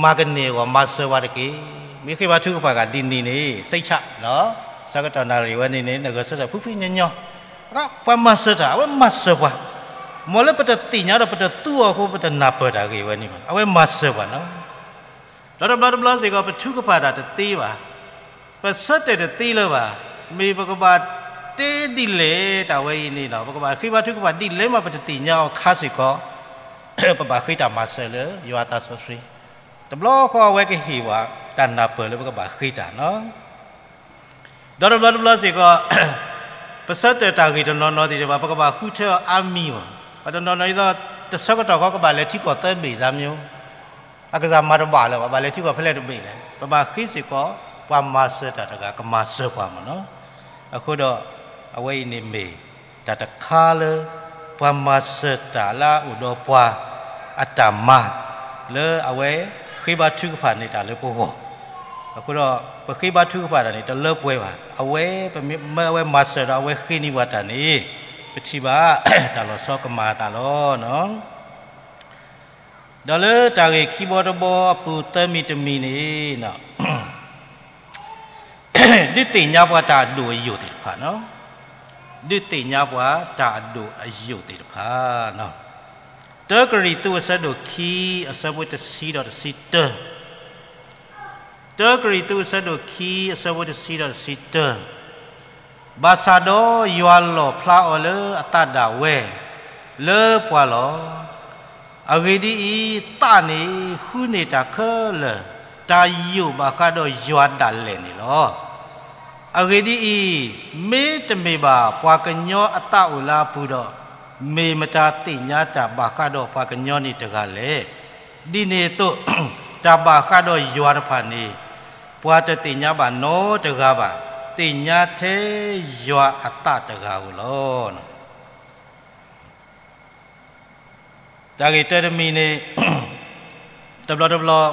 မၤကန့ၢ်အဂီၢ် မၤစၢၤပှၤတက့ၢ်. မ့ၢ်ဃ့ဘါထုကဖၣ်ဃာ်ဒ်န့ၣ်န့ၣ် စိတ်ချ, ဆၢကတီၢ်နၣ်ရံၣ်ဝဲန့ၣ်န့ၣ် နဂဲၤဆၢထၢၣ်ဖှံဖှံညီညီ, ပှၤမၤစၢၤတၢ် အဝဲမၤစၢၤပှၤ, မ်လၢပတသ့ၣ်ညါဒီး ပတသူအီၤအဃိ ပတနၢ်ပၢၢ်တၢ်ဂ့ၢ်ဝဲန့ၣ်ဘၣ်, အဝဲမၤစၢၤပှၤနီၤ. ဒီးတဘျီတဘျီစ့ၢ်ကီး ပထုကဖၣ်တၢ်တသ့ဘၣ်, ပဆၢတဲာ်တသ့လၢၤဘၣ်. မ့ၢ်ပကဘၣ်တဲဒ်လဲၣ်တၢ်ဝဲအံၤန့ၣ်ဒီး ပကဘၣ်ဃ့ဘါထုကဖၣ်ဒ်လဲၣ်မး ပတသ့ၣ်ညါအီၤခါစ့ၢ်ကီး, ပဘၣ်ဃ့တၢ်မၤစၢၤလၢယွၤအသးစီဆှံ. တဘျီဃီအဝဲကဟ့ၣ်ဝဲတၢ်နၢ်ပၢၢ်လၢပကဘၣ်ဃ့တၢ်နီၤ. ဒီးတဘျီတဘျီစ့ၢ်ကီး ပဆၢတဲာ်တၢ်ဂ့ၢ်တနီၤနီၤသ့ၣ်တဖၣ် ပကဘၣ်ဃုထၢအီၤအါမံၤဘၣ်. ပှၤတနီၤနီၤဒ်သိး တဆၢကတီၢ်ဃီကဘၣ်လဲၤထံကီၢ်သၢဘ့ၣ်စၢ်မ့ၢ်, အကစၢ်မၤတဘၣ်လၢၤဘၣ်, ဘၣ်လဲၤထံကီၢ်ဖဲလဲၣ်တဘ့ၣ်လဲၣ်. ပဘၣ်ဃ့စ့ၢ်ကီး ပှၤမၤစၢၤတၢ်တဂၤကမၤစၢၤပှၤမ့ၢ်နီၤ. အဃိဒီး အဝဲအံၤန့ၣ်မ့ၢ် တၢ်တခါလၢ ပှၤမၤစၢၤတၢ်လၢအအိၣ်ဒီးပှၤ အတၢ်မၤ လၢအဝဲဃ့ဘါထုကဖၣ်န့ၢ်တၢ်လၢပဂီၢ်. အဃိဒီး ပဃ့ဘါထုကဖၣ်တၢ်န့ၣ် တလၢပှဲၤဘၣ်. အဝဲ ပမ့ၢ်အဝဲမၤစၢၤဒီး အဝဲဃ့န့ၢ်ပှၤတၢ်န့ၣ် ပထံၣ်ဘၣ် တၢ်လီၤဆီကမၤအသးလီၤ. ဒီးလၢတၢ်ဂ့ၢ်ခံဘီတဘီအပူၤသၢမံၤတမံၤန့ၣ် ဒုးသ့ၣ်ညါပှၤတၢ်အဒိၣ်အယိာ်သ့ၣ်တဖၣ်, ဒုးသ့ၣ်ညါပှၤတၢ်အဒိၣ်အယိာ်သ့ၣ်တဖၣ်. တၢကရံၣ်သူးအဆၢဒိၣ်ခံ အဆၢဖိတဆံဒီးတဆံတၢ, တၢကရံၣ်သူးအဆၢဒိၣ်ခံ အဆၢဖိတဆံဒီးတဆံတၢ, ဘၣ်ဆၣ်ဒီးယွၤလီၣ်ဖျါအီၤလၢအသးဒၣ်ဝဲ လၢပှၤလီၤ. အဂ့ၢ်ဒ်အံၤ, သးန့ၣ်ဃုန့ၢ်တၢ်ခဲလၢာ်, တၢ်ယိာ်ဘၣ်ဃးဒီးယွၤဒၣ်လဲာ်န့ၣ်လီၤ. အဂ့ၢ်ဒ်အံၤ, မ့တမ့ၢ်ဘၣ်ပှၤကညီအသးအိၣ်လၢအပူၤဒီး, မ့ၢ်မတၤသ့ၣ်ညါတၢ်ဘၣ်ဃးဒီးပှၤကညီန့ၣ်တဂၤလဲၣ်. ဒ်န့ၣ်အသိး, တၢ်ဘၣ်ဃးဒီးယွၤတဖၣ်န့ၣ်, ပှၤတသ့ၣ်ညါဘၣ်နီတဂၤဘၣ်, သ့ၣ်ညါထဲယွၤအသးတဂၤဧိၤလီၤ. တၢ်ဂ့ၢ်တၢတမံၤန့ၣ်, တဘျီတဘျီ,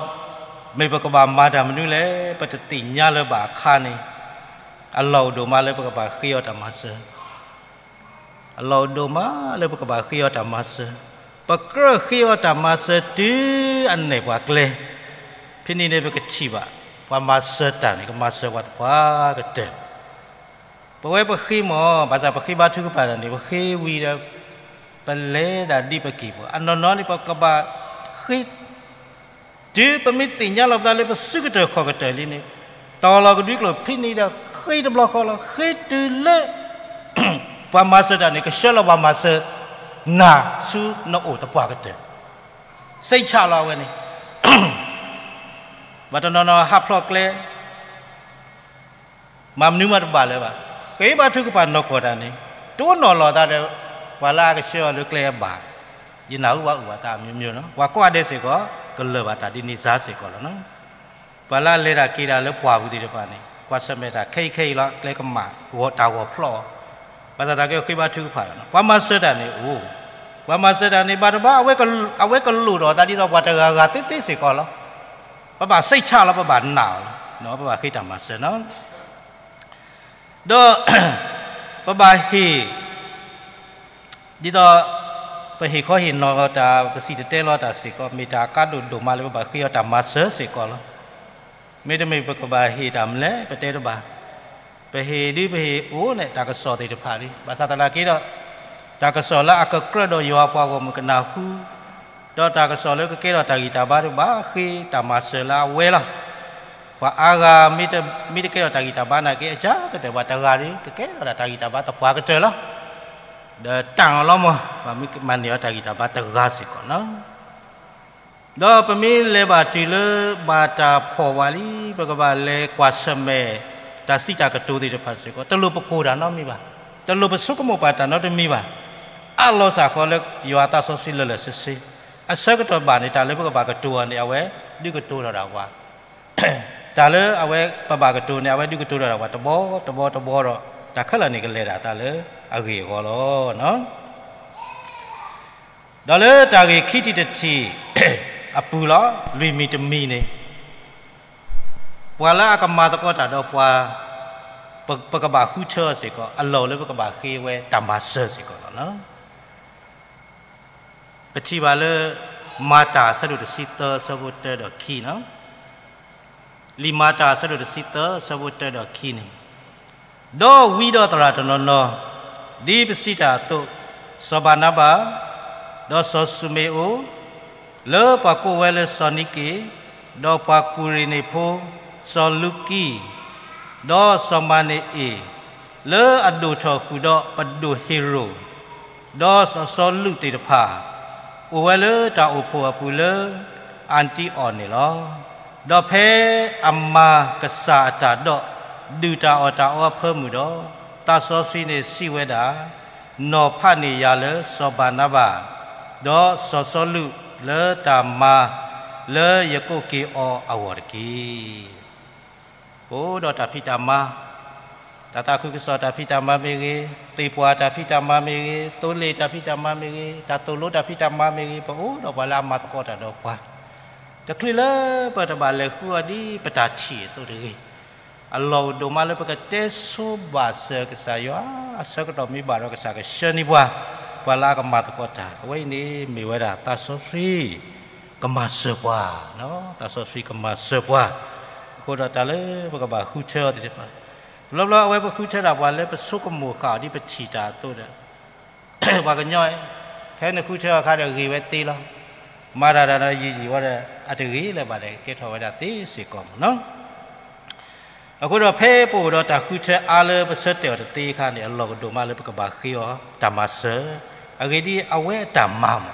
မ့ၢ်ပကဘၣ်မၤတၢ်မနုၤလဲၣ်, ပတသ့ၣ်ညါလၢၤဘၣ်အခါန့ၣ်, အလီၢ်အိၣ်ဒိၣ်မးလၢပကဘၣ်ဃ့အီၤတၢ်မၤစၢၤ အလီၢ်အိၣ်ဒိၣ်မးလၢပကဘၣ်ဃ့အီၤတၢ်မၤစၢၤ, ပကြၢးဃ့အီၤတၢ်မၤစၢၤတုၤအနဲၣ်ပှၤကျဲ, ဖဲန့ၣ်န့ၣ်ပကထံၣ်ဘၣ်, ပှၤမၤစၢၤတၢ်န့ၣ် ကမၤစၢၤပှၤသပှၢ်ကတၢၢ်. ပဝဲပဃ့မ့ၢ်, ဘၣ်ဆၣ်ပဃ့ဘါထုကဖၣ်တၢ်န့ၣ် ပဃ့ဝံၤဒီး, ပလဲၤဒၣ်ဒ်ပက့ၤပူၤ, အနီၢ်နီၢ်န့ၣ် ပကဘၣ်ဃ့ တုၤပမ့ၢ်သ့ၣ်ညါလီၤပသးလၢပစုကတၢၢ်ခီၣ်ကတၢၢ်လံန့ၣ်, တီၤလီၤကဒွံကျိာ်ဖဲန့ၣ်ဒီးဃ့တဘျီဃီလီၤ, ဃ့တုၤလၢ ပှၤမၤစၢၤတၢ်န့ၣ် ကဆှၢလီၤပှၤမၤစၢၤနၤဆူနအိၣ်သပှၢ်ကတၢၢ်, စိတ်ချလီၤအဝဲန့ၣ်, ဘၣ်တနီၤနီၤဟးဖျိးကျဲ မၤမနုၤမးတဘၣ်လၢၤဘၣ်, ဃ့ဘါထုကဖၣ်နီၢ်ကီၢ်တၢ်န့ၣ်, တိၢ်နီၣ်လီၤသးဒီး ပှၤလၢအကဆှၢအီၤလၢကျဲအဘၣ်, ယနၢ်ဟူပှၤအုၣ်ဘၣ်သးအမျိုးမျိုးနီၤ, ပှၤကိးဂၤဒဲးစ့ၢ်ကီး, ကလၢၤဘၣ်တၢ်ဒ်န့ၣ်စ့ၢ်ကီးလီၤ. ပှၤလၢအလဲၤတၢ်က့ၤတၢ်လၢပှၢ်ပူၤသ့ၣ်တဖၣ်န့ၣ် ကွၢ်ဆၢၣ်မဲာ်တၢ်ခဲအံၤခဲအံၤလီၤ, ကျဲကမၣ်ဂီၤတၢ်ဂီၤဖျီၣ်အီၤ, ဘၣ်ဆၣ်သနာ်က့ဃ့ဘါထုကဖၣ်လီၤ, ပှၤမၤစၢၤတၢ်န့ၣ်အိၣ်, ပှၤမၤစၢၤတၢ်န့ၣ် ဘၣ်တဘၣ် အဝဲကလိၣ်ထီၣ်သးဒ်သိးပှၤတဂၤဂၤသ့သ့စ့ၢ်ကီးလီၤ. ပဘၣ်စိတ်ချလီၤ, ပဘၣ်နာ်အီၤလီၤ, ပဘၣ်ဃ့တၢ်မၤစၢၤနီၤ. ဒီး ပဘၣ်ဟ့ၣ် ဒ်သိး ပဟ့ၣ်ခီဟ့ၣ်နီၤတၢ် ပစံၣ်တဲၤတဲလီၤတၢ်စ့ၢ်ကီး မ့ၢ်တၢ်အကါဒိၣ်ဒိၣ်မးလၢပဘၣ်ဃ့အီၤတၢ်မၤစၢၤစ့ၢ်ကီးလီၤ. မ့တမ့ၢ်ပကဘၣ်ဟ့ၣ်တၢ်မနုၤလဲၣ် ပတဲတဘၣ်, ပဟ့ၣ်ဒ်ပဟ့ၣ်အိၣ်န့ၣ် တၢ်ကစီၣ်သ့ၣ်တဖၣ်လံ, ဘၣ်ဆၣ်သနာ်က့ဒီး တၢ်ကစီၣ်လၢအကကြၢးဒီးယွၤအပှၤဂီၢ်မုၢ်ကနၢ်ဟူ ဒီးတၢ်ကစီၣ်လၢကကဲထီၣ်တၢ်ဂံၢ်တၢ်ဘါဒီး ဘၣ်ဃ့တၢ်မၤစၢၤလၢအဝဲလီၤ. ပှၤအါဂၤ မ့ၢ်တကဲထီၣ်တၢ်ဂံၢ်တၢ်ဘါနာ်က့ အကါကတၢၢ် ပှၤတဂၤဒီး ကကဲထီၣ်ဒၣ်တၢ်ဂံၢ်တၢ်ဘါသပှၢ်ကတၢၢ်လီၤ. ဒီးတၢ်အီၤလီၤမး ပှၤမ့ၢ်မၤန့ၢ်အီၤတၢ်ဂံၢ်တၢ်ဘါတဂၤစ့ၢ်ကီးနီၤ. ဒီးပမ့ၢ်လဲၤဘၣ်တုၤလၢဘၣ်တၢ်ဖီၣ်ဝဲလံ, ပကဘၣ်လဲၤကွၢ်ဆၢၣ်မဲာ် တၢ်စံးတၢ်ကတိၤသ့ၣ်တဖၣ်စ့ၢ်ကီး တလိၣ်ပကိၢ်တၢ်နီတမံၤဘၣ်, တလိၣ်ပဆိကမိၣ်ပာ်တၢ်နီတမံၤဘၣ်. အးလီၤစ့ၢ်ကီးလၢယွၤအသးစီဆှံလၢာ်လၢာ်ဆ့ဆ့, အဆၢကတီၢ်ဘၣ်န့ၣ် တၢ်လၢပကဘၣ်ကတိၤအီၤန့ၣ် အဝဲဒုးကတိၤထီၣ်ဒၣ်ပှၤ တၢ်လၢအဝဲပဘၣ်ကတိၤန့ၣ် အဝဲဒုးကတိၤထီၣ်ဒၣ်ပှၤတဘီတဘီတဘီဒီး တၢ်ခဲလၢာ်န့ၣ်ကလဲၤဒၣ်တၢ်လၢအဂ့ၢ်အဂီၢ်လီၤ. ဒီးလၢတၢ်ဂ့ၢ်ခံထံၣ်တထံၣ်အပူၤလီၤ, လွံၢ်မံၤတမံၤန့ၣ် ပှၤလၢအကမၤသကိးတၢ်ဒီးပှၤ, ပ, ပကဘၣ်ဃုထၢအီၤစ့ၢ်ကီး အလီၢ်လၢပကဘၣ်ဃ့ဝဲတၢ်မၤစၢၤစ့ၢ်ကီးလီၤ. ပထံၣ်ဘၣ်လၢ မၤတၢ်အဆၢဒိၣ်တဆံသၢ အဆၢဖိတၢဒီးခံလီၤ. လံာ်မၤတၢ်အဆၢဒိၣ်တဆံသၢ အဆၢဖိတၢဒီးခံန့ၣ်, ဒီးဝံဒီးသရၣ်တနီၤနီၤ, ဒ်ပစံးတၢ်အသိး, စီၤဘၤနါဘၤ, ဒီးစီၤၡူမ့အိၣ်, လၢပှၤကိးဝဲလၢစီၤနံက့ၣ်, ဒီးပှၤကူၤရ့ၤနံဖိ, စီၤလူကံ, ဒီးစီၤမၤနၢအ့ၣ်, လၢအဒိၣ်ထီၣ်ဃုာ်ဒီးပဒိၣ်ဟ့ရိၣ်, ဒီးစီၤစီလူးသ့ၣ်တဖၣ်, အိၣ်ဝဲလၢတၢ်အိၣ်ဖှိၣ်အပူၤလၢအၣ်တံအီၤန့ၣ်လီၤ. ဒီးဖဲအမၤကစၢ်အတၢ်ဒီး ဒုၣ်တၢ်အီၣ်တၢ်အီအဖၢမုၢ်ဒီး, သးစီဆှံန့ၣ်စံးဝဲဒၣ်, နီၤဖးန့ၢ်ယၤလၢစီၤဘၤနါဘၤ, ဒီးစီၤစီလူးလၢတၢ်မၤလၢယကိးက့ၤအီၤအဂီၢ်တက့ၢ်. ပအိၣ်ဒီးတၢ်ဖံးတၢ်မၤ, တၢ်သးခုကစီၣ်တၢ်ဖံးတၢ်မၤမ့ၢ်ဂ့ၤ, သ့ၣ်ပှၢ်တၢ်ဖံးတၢ်မၤမ့ၢ်ဂ့ၤ, သိလ့ၣ်တၢ်ဖံးတၢ်မၤမ့ၢ်ဂ့ၤ, တၢ်သိၣ်လိတၢ်ဖံးတၢ်မၤမ့ၢ်ဂ့ၤ, ပအိၣ်ဒီးပှၤလၢအမၤသကိးတၢ်ဒီးပှၤ, တချုးလၢပတဘၣ်လဲၤဃုအီၤဒ်ပတၢ်ထံၣ်အသိးတဂ့ၤ. အလီၢ်အိၣ်ဒိၣ်မးလၢပကတဲဆိဘၣ်စၢၤကစၢ်ယွၤ, အဆၢကတီၢ်မ့ၢ်ဘၣ်ဒီးကစၢ်ကဆှၢန့ၢ်ပှၤ, ပှၤလၢအကမၤသကိးတၢ်, အဝဲအံၤန့ၣ်မ့ၢ်ဝဲဒၣ်သးစီဆှံ ကမၤစၢၤပှၤ, သးစီဆှံကမၤစၢၤပှၤ, အဃိဒီးတၢ်လၢပကဘၣ်ဃုထၢအီၤသ့ၣ်တဖၣ်, တဘျီဘျီအဝဲပဃုထၢတၢ်ပှၤလၢပဆိကမိၣ်ဃာ်အီၤဒ်ပထံၣ်တၢ်အသိးဒီး ပှၤကညီ, ဖဲနဃုထၢအခါဒီးဂ့ၤဝဲသ့လီၤ. မၤတၢ်တၢ်ဒီးယံာ်ယံာ်ဝဲဒီး အတဂ့ၤလၢၤဘၣ်ဒီးကဲထီၣ်ဝဲဒၣ်သ့စ့ၢ်ကီးမ့ၢ်နီၤ. အဃိဒီးဖဲပအိၣ်ဒီးတၢ်ဃုထၢအါလၢပဆၢတဲာ်အီၤတသ့အခါန့ၣ် အလီၢ်ကဒိၣ်မးလၢပကဘၣ်ဃ့အီၤတၢ်မၤစၢၤ, အဂ့ၢ်ဒ်အံၤ အဝဲအတၢ်မၤမ့ၢ်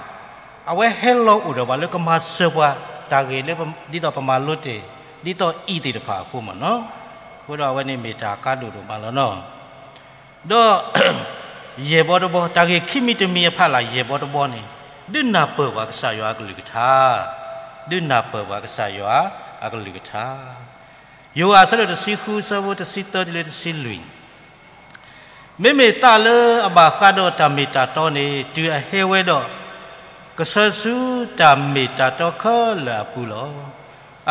အဝဲဟဲလီၤအိၣ်ဒီးပှၤလၢကမၤစၢၤပှၤ တၢ်ဂ့ၢ်လၢ ဒ်သိးပမၤလိတ့ၢ် ဒ်သိးအံၤသ့ၣ်တဖၣ်အဃိမ့ၢ်နီၤ. အဃိဒီးအဝဲန့ၣ်မ့ၢ်တၢ်ကါဒိၣ်ဒိၣ်မးလီၤနီၤ. ဒီး ယဲၢ်ဘီတဘီ, တၢ်ဂ့ၢ်ခံမံၤတမံၤအဖီလာ် ယဲၢ်ဘီတဘီန့ၣ်, ဒုးနၢ်ပၢၢ်ပှၤကစၢ်ယွၤအကလုၢ်ကထါ, ဒုးနၢ်ပၢၢ်ပှၤကစၢ်ယွၤအကလုၢ်ကထါ. ယိၤဟၣ်အဆၢဒိၣ်တဆံဃု အဆၢဖိတဆံသၢတုၤလၢတဆံလွံၢ် မ့မ့ၢ်သးလၢအဘၣ်ဃးဒီးတၢ်မ့ၢ်တၢ်တီန့ၣ် တုၤအဟဲဝဲဒီး ကဆှၢဆူတၢ်မ့ၢ်တၢ်တီခဲလၢာ်အပူၤလီၤ.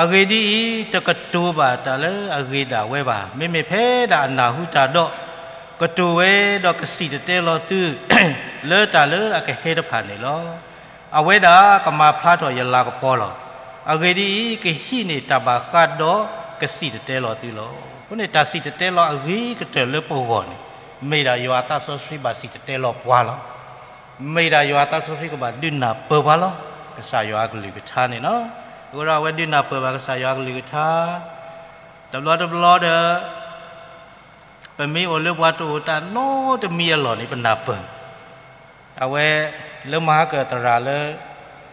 အဂ့ၢ်ဒ်အံၤ, တကတိၤဘၣ်တၢ်လၢအဂ့ၤဒၣ်ဝဲဘၣ်. မ့မ့ၢ်ဖဲဒၣ်အနၢ်ဟူတၢ်ဒီး ကတိၤဝဲဒီးကစံၣ်တဲၤတဲလီၤသု လၢတၢ်လၢအကဟဲတဖၣ်န့ၣ်လီၤ. အဝဲဒၣ်ကမၤဖျါထီၣ်ယလၤကပီၤလီၤ. အဂ့ၢ်ဒ်အံၤ, ကဟံးန့ၢ်တၢ်ဘၣ်ဃးဒီးကစံၣ်တဲၤတဲလီၤသုလီၤ. အဃိန့ၣ် တၢ်စံၣ်တဲၤတဲလီၤအဂ့ၤကတၢၢ်လၢပဂီၢ်န့ၣ်, မ့ၢ်ဒၣ်ယွၤအသးစီဆှံဘၣ်စံၣ်တဲၤတဲလီၤပှၤလီၤ. မ့ၢ်ဒၣ်ယွၤအသးစီဆှံကဘၣ်ဒုးနၢ်ပၢၢ်ပှၤလီၤ. ကစၢ်ယွၤအကလုၢ်ကထါန့ၣ်လီၤ. အဃိဒီးအဝဲဒုးနၢ်ပၢၢ်ဘၣ်ကစၢ်ယွၤအကလုၢ်ကထါ, တဘျီတဘျီဒီး ပမ့ၢ်အိၣ်လၢပှၤတအိၣ်တၢ်နီတမံၤအလီၢ်န့ၣ် ပနၢ်ပၢၢ်, အဝဲ လၢမဟါကၢၣ်သရၣ်လၢ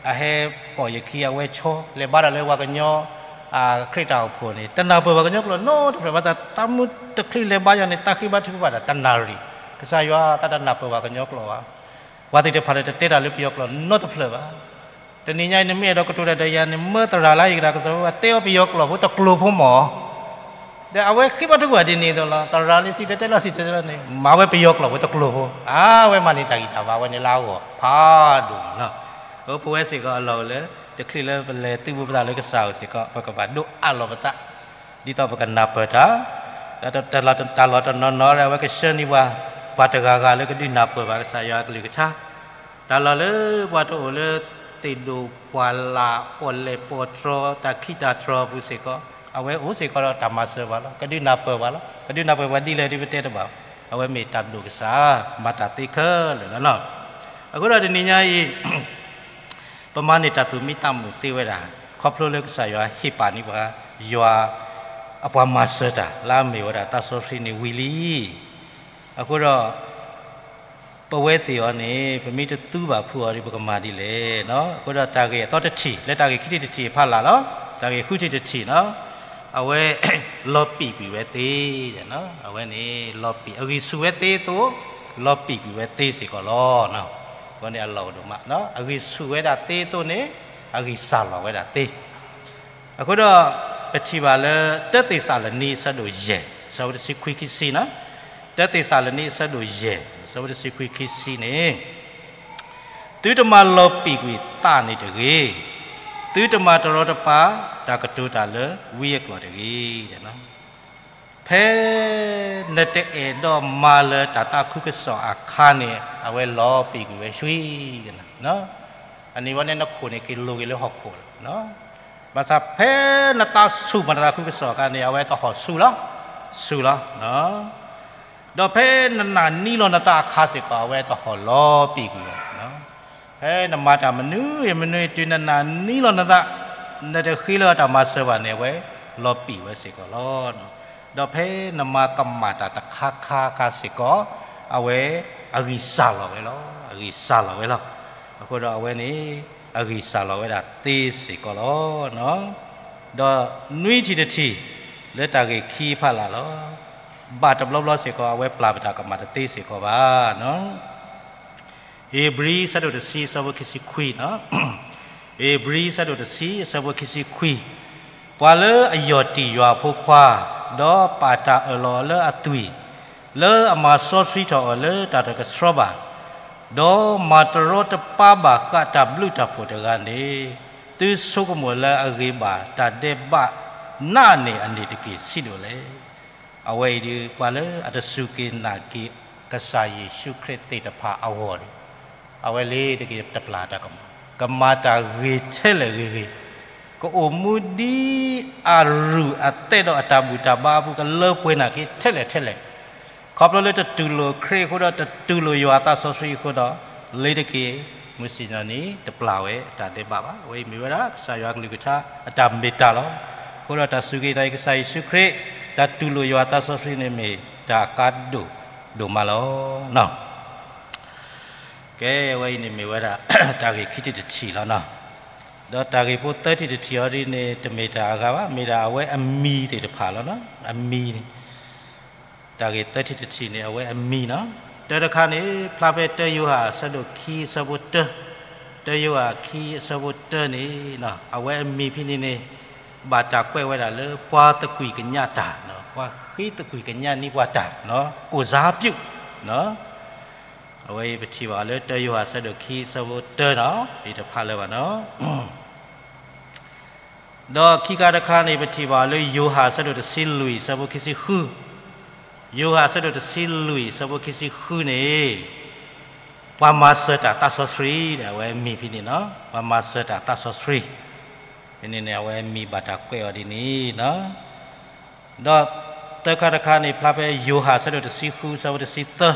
အဟဲပိာ်ယခံ အဝဲဆီ လဲၤဘါထီၣ်လၢပှၤကညီ ခရံာ်တၢ်အိၣ်ဖှိၣ်န့ၣ် တနၢ်ပၢၢ်ပှၤကညီကျိာ်နီတဖျၢၣ်, ဘၣ်ဆၣ်သးမုၢ်တချုးလဲၤဘါယၤန့ၣ် သးဃ့ဘါထုကဖၣ်ဒီးတနၣ်ရံၣ်, ကစၢ်ယွၤသးတနၢ်ပၢၢ်ပှၤကညီကျိာ်ဘၣ်. ပှၤသ့ၣ်တဖၣ်ဒီးတတဲတၢ်လၢပယီၤကျိာ်နီတဖျၢၣ်ဘၣ်. တနံၤညါအံၤနမ့ၢ်အဲၣ်ဒိးကတိၤတၢ်ဒီးယၤန့ၣ် မၢသရၣ်လၢယကတၢၢ်ကစီၤပၤ တဲအီၤပယီၤကျိာ်ဖိတကျိၤဖိမၢ် ဒီးအဝဲဃ့ဘါထုကဖၣ်ဒ်န့ၣ်အသိးလီၤ. သရၣ်လံစံၣ်တဲၤတဲလီၤ စံၣ်တဲၤတဲလီၤန့ၣ် မၤဝဲပယီၤကျိာ်ဖိတကျိၤဖိ, အဝဲမၤန့ၢ်တၢ်ဂံၢ်တၢ်ဘါဝဲန့ၣ်လၢအဂီၢ်ဖးဒိၣ်မးလီၤ. အဃိပဝဲစ့ၢ်ကီးအလီၢ်အိၣ်လၢ တချုးလၢပလဲၤသုးဘူးပသးလၢကစၢ်အအိၣ်စ့ၢ်ကီး ပကဘၣ်ဒိးအးလီၤပသး ဒ်သိးပကနၢ်ပၢၢ်တၢ်, ဒီးတၢ်လီၢ်တနီၤနီၤဒီး အဝဲကဆှၢန့ၢ်ပှၤ, ပှၤတဂၤဂၤလၢကဒုးနၢ်ပၢၢ်ဘၣ်ကစၢ်ယွၤအကလုၢ်ကထါ, တၢ်လီၢ်လၢပှၤတအိၣ်လၢ သ့ၣ်ဒိၣ်ပှၢ်လၢ် ပီၣ်လဲၣ်ပီၣ်တြီၤ တၢ်ခံးတၢ်တြီၤအပူၤစ့ၢ်ကီး, အဝဲအိၣ်စ့ၢ်ကီးဒီးတၢ်မၤစၢၤပှၤလီၤ. ကဒုးနၢ်ပၢၢ်ပှၤလီၤ. ကဒုးနၢ်ပၢၢ်ပှၤဒ်လဲၣ်ဒ်ပတဲတဘၣ်, အဝဲမ့ၢ်တၢ်ဒိၣ်ကစၢ်, မၤတၢ်သ့ခဲလၢာ်လီၤ. အဃိဒီးတနံၤညါအံၤ ပမၤန့ၢ်တၢ်သူၣ်မံသးမုာ်သ့ဝဲဒၣ်, ခီဖျိလၢကစၢ်ယွၤဟ့ၣ်ပာ်န့ၢ်ပှၤ, ယွၤ အပှၤမၤစၢၤတၢ် လၢအမ့ၢ်ဝဲဒၣ်သးစီဆှံန့ၣ်ဝံၤလံ. အဃိဒီး ပဝဲသ့ၣ်အီၤန့ၣ် ပမ့ၢ်တသူဘၣ်ဖုးအီၤဒီး ပကမၤဒ်လဲၣ်. အဃိဒီးတၢ်ဂ့ၢ်အသီတ ထံၣ်, လၢတၢ်ဂ့ၢ်ခံထံၣ်တထံၣ်အဖီလာ်လီၤ. တၢ်ဂ့ၢ်ဃုထံၣ်တထံၣ်လီၤ. အဝဲ လီၤပံာ်ကွံာ်ဝဲသ့, အဝဲန့ၣ် လီၤပံာ်, အဂံၢ်ဆူၣ်ဝဲသ့အသိး လီၤပံာ်ကွံာ်ဝဲသ့စ့ၢ်ကီးလီၤ. အဝဲန့ၣ်အလီၢ်ကဒိၣ်မး, အဂံၢ်ဆူၣ်ဝဲဒၣ်သ့အသိးန့ၣ် အဂံၢ်စၢ်လီၤဝဲဒၣ်သ့. အဃိဒီး ပထံၣ်ဘၣ်လၢ တၢသ့းစၤလနံ အဆၢဒိၣ်ယဲၢ် အဆၢဖိတဆံခွံခံဆံန့ၣ်, တၢသ့းစၤလနံ အဆၢဒိၣ်ယဲၢ် အဆၢဖိတဆံခွံခံဆံန့ၣ်, သုတမၤလီၤပံာ်ကွံာ်သးန့ၣ်တဂ့ၤ, သုတမၤတရီတပါ တၢ်ကတိၤတၢ်လၢဝံအကျိာ်တဂ့ၤ. ဖဲ နတအဲၣ်ဒိးမၤလၢၤတၢ်သးခုကစီၣ်အခါန့ၣ် အဝဲလီၤပံာ်ကွံာ်ဝဲဆှံ, အန့ၣ်ဝဲန့ၣ်နခိၣ်န့ၣ် က့ၤလိၤက့ၤလၢဟီၣ်ခိၣ်လီၤ. ဘၣ်ဆၣ်ဖဲနသးဆူၣ်မၤတၢ်သးခုကစီၣ်အခါန့ၣ် အဝဲသဟီၣ်ဆူၣ်လီၤ, ဆူၣ်လီၤ. ဒီးဖဲနနာ်န့ၢ်လီၤနသးအခါစ့ၢ်ကီး အဝဲသဟီၣ်လီၤပံာ်ကွံာ်လီၤ. ဖဲနမၤတၢ်မနုၤအံၤမနုၤအံၤ တုၤနနာ်န့ၢ်လီၤနသး, နတဃ့လၢတၢ်မၤစၢၤဘၣ်န့ၣ် အဝဲလီၤပံာ်ဝဲစ့ၢ်ကီးလီၤ. ဒီးဖဲနမၤကမၣ်တၢ်တခါခါခါစ့ၢ်ကီး အဝဲအဂံၢ်စၢ်လီၤဝဲလီၤ, အဂံၢ်စၢ်လီၤဝဲလီၤ. အဃိဒီးအဝဲန့ၣ် အဂံၢ်စၢ်လီၤဝဲဒၣ်သ့စ့ၢ်ကီးလီၤ. ဒီးနွံထံၣ်တထံၣ် လၢတၢ်ဂ့ၢ်ခံဖးလာ်လီၤ. ဘၣ်တဘျီဘျီစ့ၢ်ကီး အဝဲပျၢ်ပတၢ်ကမၣ်တသ့စ့ၢ်ကီးဘၣ်. ဧ့ၤဘြံၤ အဆၢဒိၣ်တဆံ အဆၢဖိခံဆံခွံန့ၣ်, ဧ့ၤဘြံၤ အဆၢဒိၣ်တဆံ အဆၢဖိခံဆံခွံ, ပှၤလၢအယီၢ်တံၢ်ယွၤအဖိခွါ, ဒီးပာ်တၢ်အၢၣ်လီၤအီၤလၢအသွံၣ်, လၢအမၤစီဆှံထီၣ်အီၤလၢတၢ်တကဆှီဘၣ်, ဒီးမၤတရီတပါဘၣ်ဃးတၢ်ဘျုးတၢ်ဖှိၣ်တဂၤန့ၣ်, သုဆိကမိၣ်လၢအဂ့ၤဘၣ်တၢ်ဒဲးဘးနးန့ၢ်အန့ၣ်တက့ၢ် ဆံးဒိၣ်လဲၣ်. အဝဲအံၤဒုး ပှၤလၢအတစူၢ်က့ၤနာ်က့ၤကစၢ်ယ့ၣ်ၡူးခရံာ်သ့ၣ်တဖၣ်အဂီၢ်န့ၣ်, အဝဲလ့ၤတက့ၤတပျၢ်တၢ်ကမၣ်, ကမၤတၢ်ဂ့ၤထဲလဲၣ်ဂ့ၤဂ့ၤ, ကအိၣ်မူဒ်အရူၢ်အသဲဒီးအတၢ်ဘူၣ်တၢ်ဘါအပူၤ ကလၢပှဲၤနာ်က့ၤထဲလဲၣ်ထဲလဲၣ်, ခီဖျိလၢတတူၢ်လိာ်ခရံာ်အဃိဒီးတတူၢ်လိာ်ယွၤအသးစီဆှံအဃိဒီး, လ့ၤတက့ၤ မုၢ်စံၣ်ညီၣ်နံၤတပျၢ်ဝဲတၢ်ဒဲးဘးဘၣ်. အဝဲအံၤမ့ၢ်ဝဲဒၣ်ကစၢ်ယွၤကလုၢ်ကထါအတၢ်မ့ၢ်တၢ်လီၤ. အဃိဒီးတၢ်စူၢ်က့ၤနာ်က့ၤကစၢ်ယ့ၣ်ၡူးခရံာ်, တၢ်တူၢ်လိာ်ယွၤအသးစီဆှံန့ၣ်မ့ၢ်တၢ်ကါဒိၣ်ဒိၣ်မးလီၤ. ကဲ အဝဲအံၤန့ၣ်မ့ၢ်ဝဲဒၣ် တၢ်ဂ့ၢ်ခံထံၣ်တထံၣ်လီၤနီၤ. ဒီးတၢ်ဂ့ၢ်ဖိသၢထံၣ်တထံၣ်အီၤဒ်န့ၣ် တမ့ၢ်တၢ်အဂၤဘၣ်, မ့ၢ်ဒၣ်အဝဲအမံၤသ့ၣ်တဖၣ်လီၤနီၤ. အမံၤန့ၣ် တၢ်ဂ့ၢ်သၢထံၣ်တထံၣ်န့ၣ် အဝဲအမံၤနီၤ. တၢတခါန့ၣ် ဖျါဖဲတၢယိၤဟၣ်အဆၢဒိၣ်ခံအဆၢဖိတၢ, တၢယိၤဟၣ်ခံအဆၢဖိတၢန့ၣ် အဝဲအမံၤဖဲန့ၣ်န့ၣ် ဘၣ်တၢ်ကွဲးဝဲဒၣ်လၢပှၤသကွံၢ်ကညးတၢ်, ပှၤဃ့သကွံၢ်ကညးန့ၢ်ပှၤတၢ်, ကိုယ်စားပြု, အဝဲအံၤပထံၣ်ဘၣ်လၢတၢယိၤဟၣ်အဆၢဒိၣ်ခံအဆၢဖိတၢနီၤ, ယတဖးလၢၤဘၣ်နီၤ. ဒီးခံခါတခါန့ၣ် ပထံၣ်ဘၣ်လၢယိၤဟၣ်အဆၢဒိၣ်တဆံလွံၢ်အဆၢဖိခံဆံဃု, ယိၤဟၣ်အဆၢဒိၣ်တဆံလွံၢ်အဆၢဖိခံဆံဃုန့ၣ်, ပှၤမၤစၢၤတၢ်သးစီဆှံ, အဝဲမံၤဖဲန့ၣ်နီၤ, ပှၤမၤစၢၤတၢ်သးစီဆှံ, ဖဲန့ၣ်န့ၣ် အဝဲမံၤဘၣ်တၢ်ကွဲးအီၤဒ်န့ၣ်နီၤ. ဒီးသၢခါတခါန့ၣ် ဖျါဖဲယိၤဟၣ်အဆၢဒိၣ်တဆံဃုအဆၢဖိတဆံသၢ,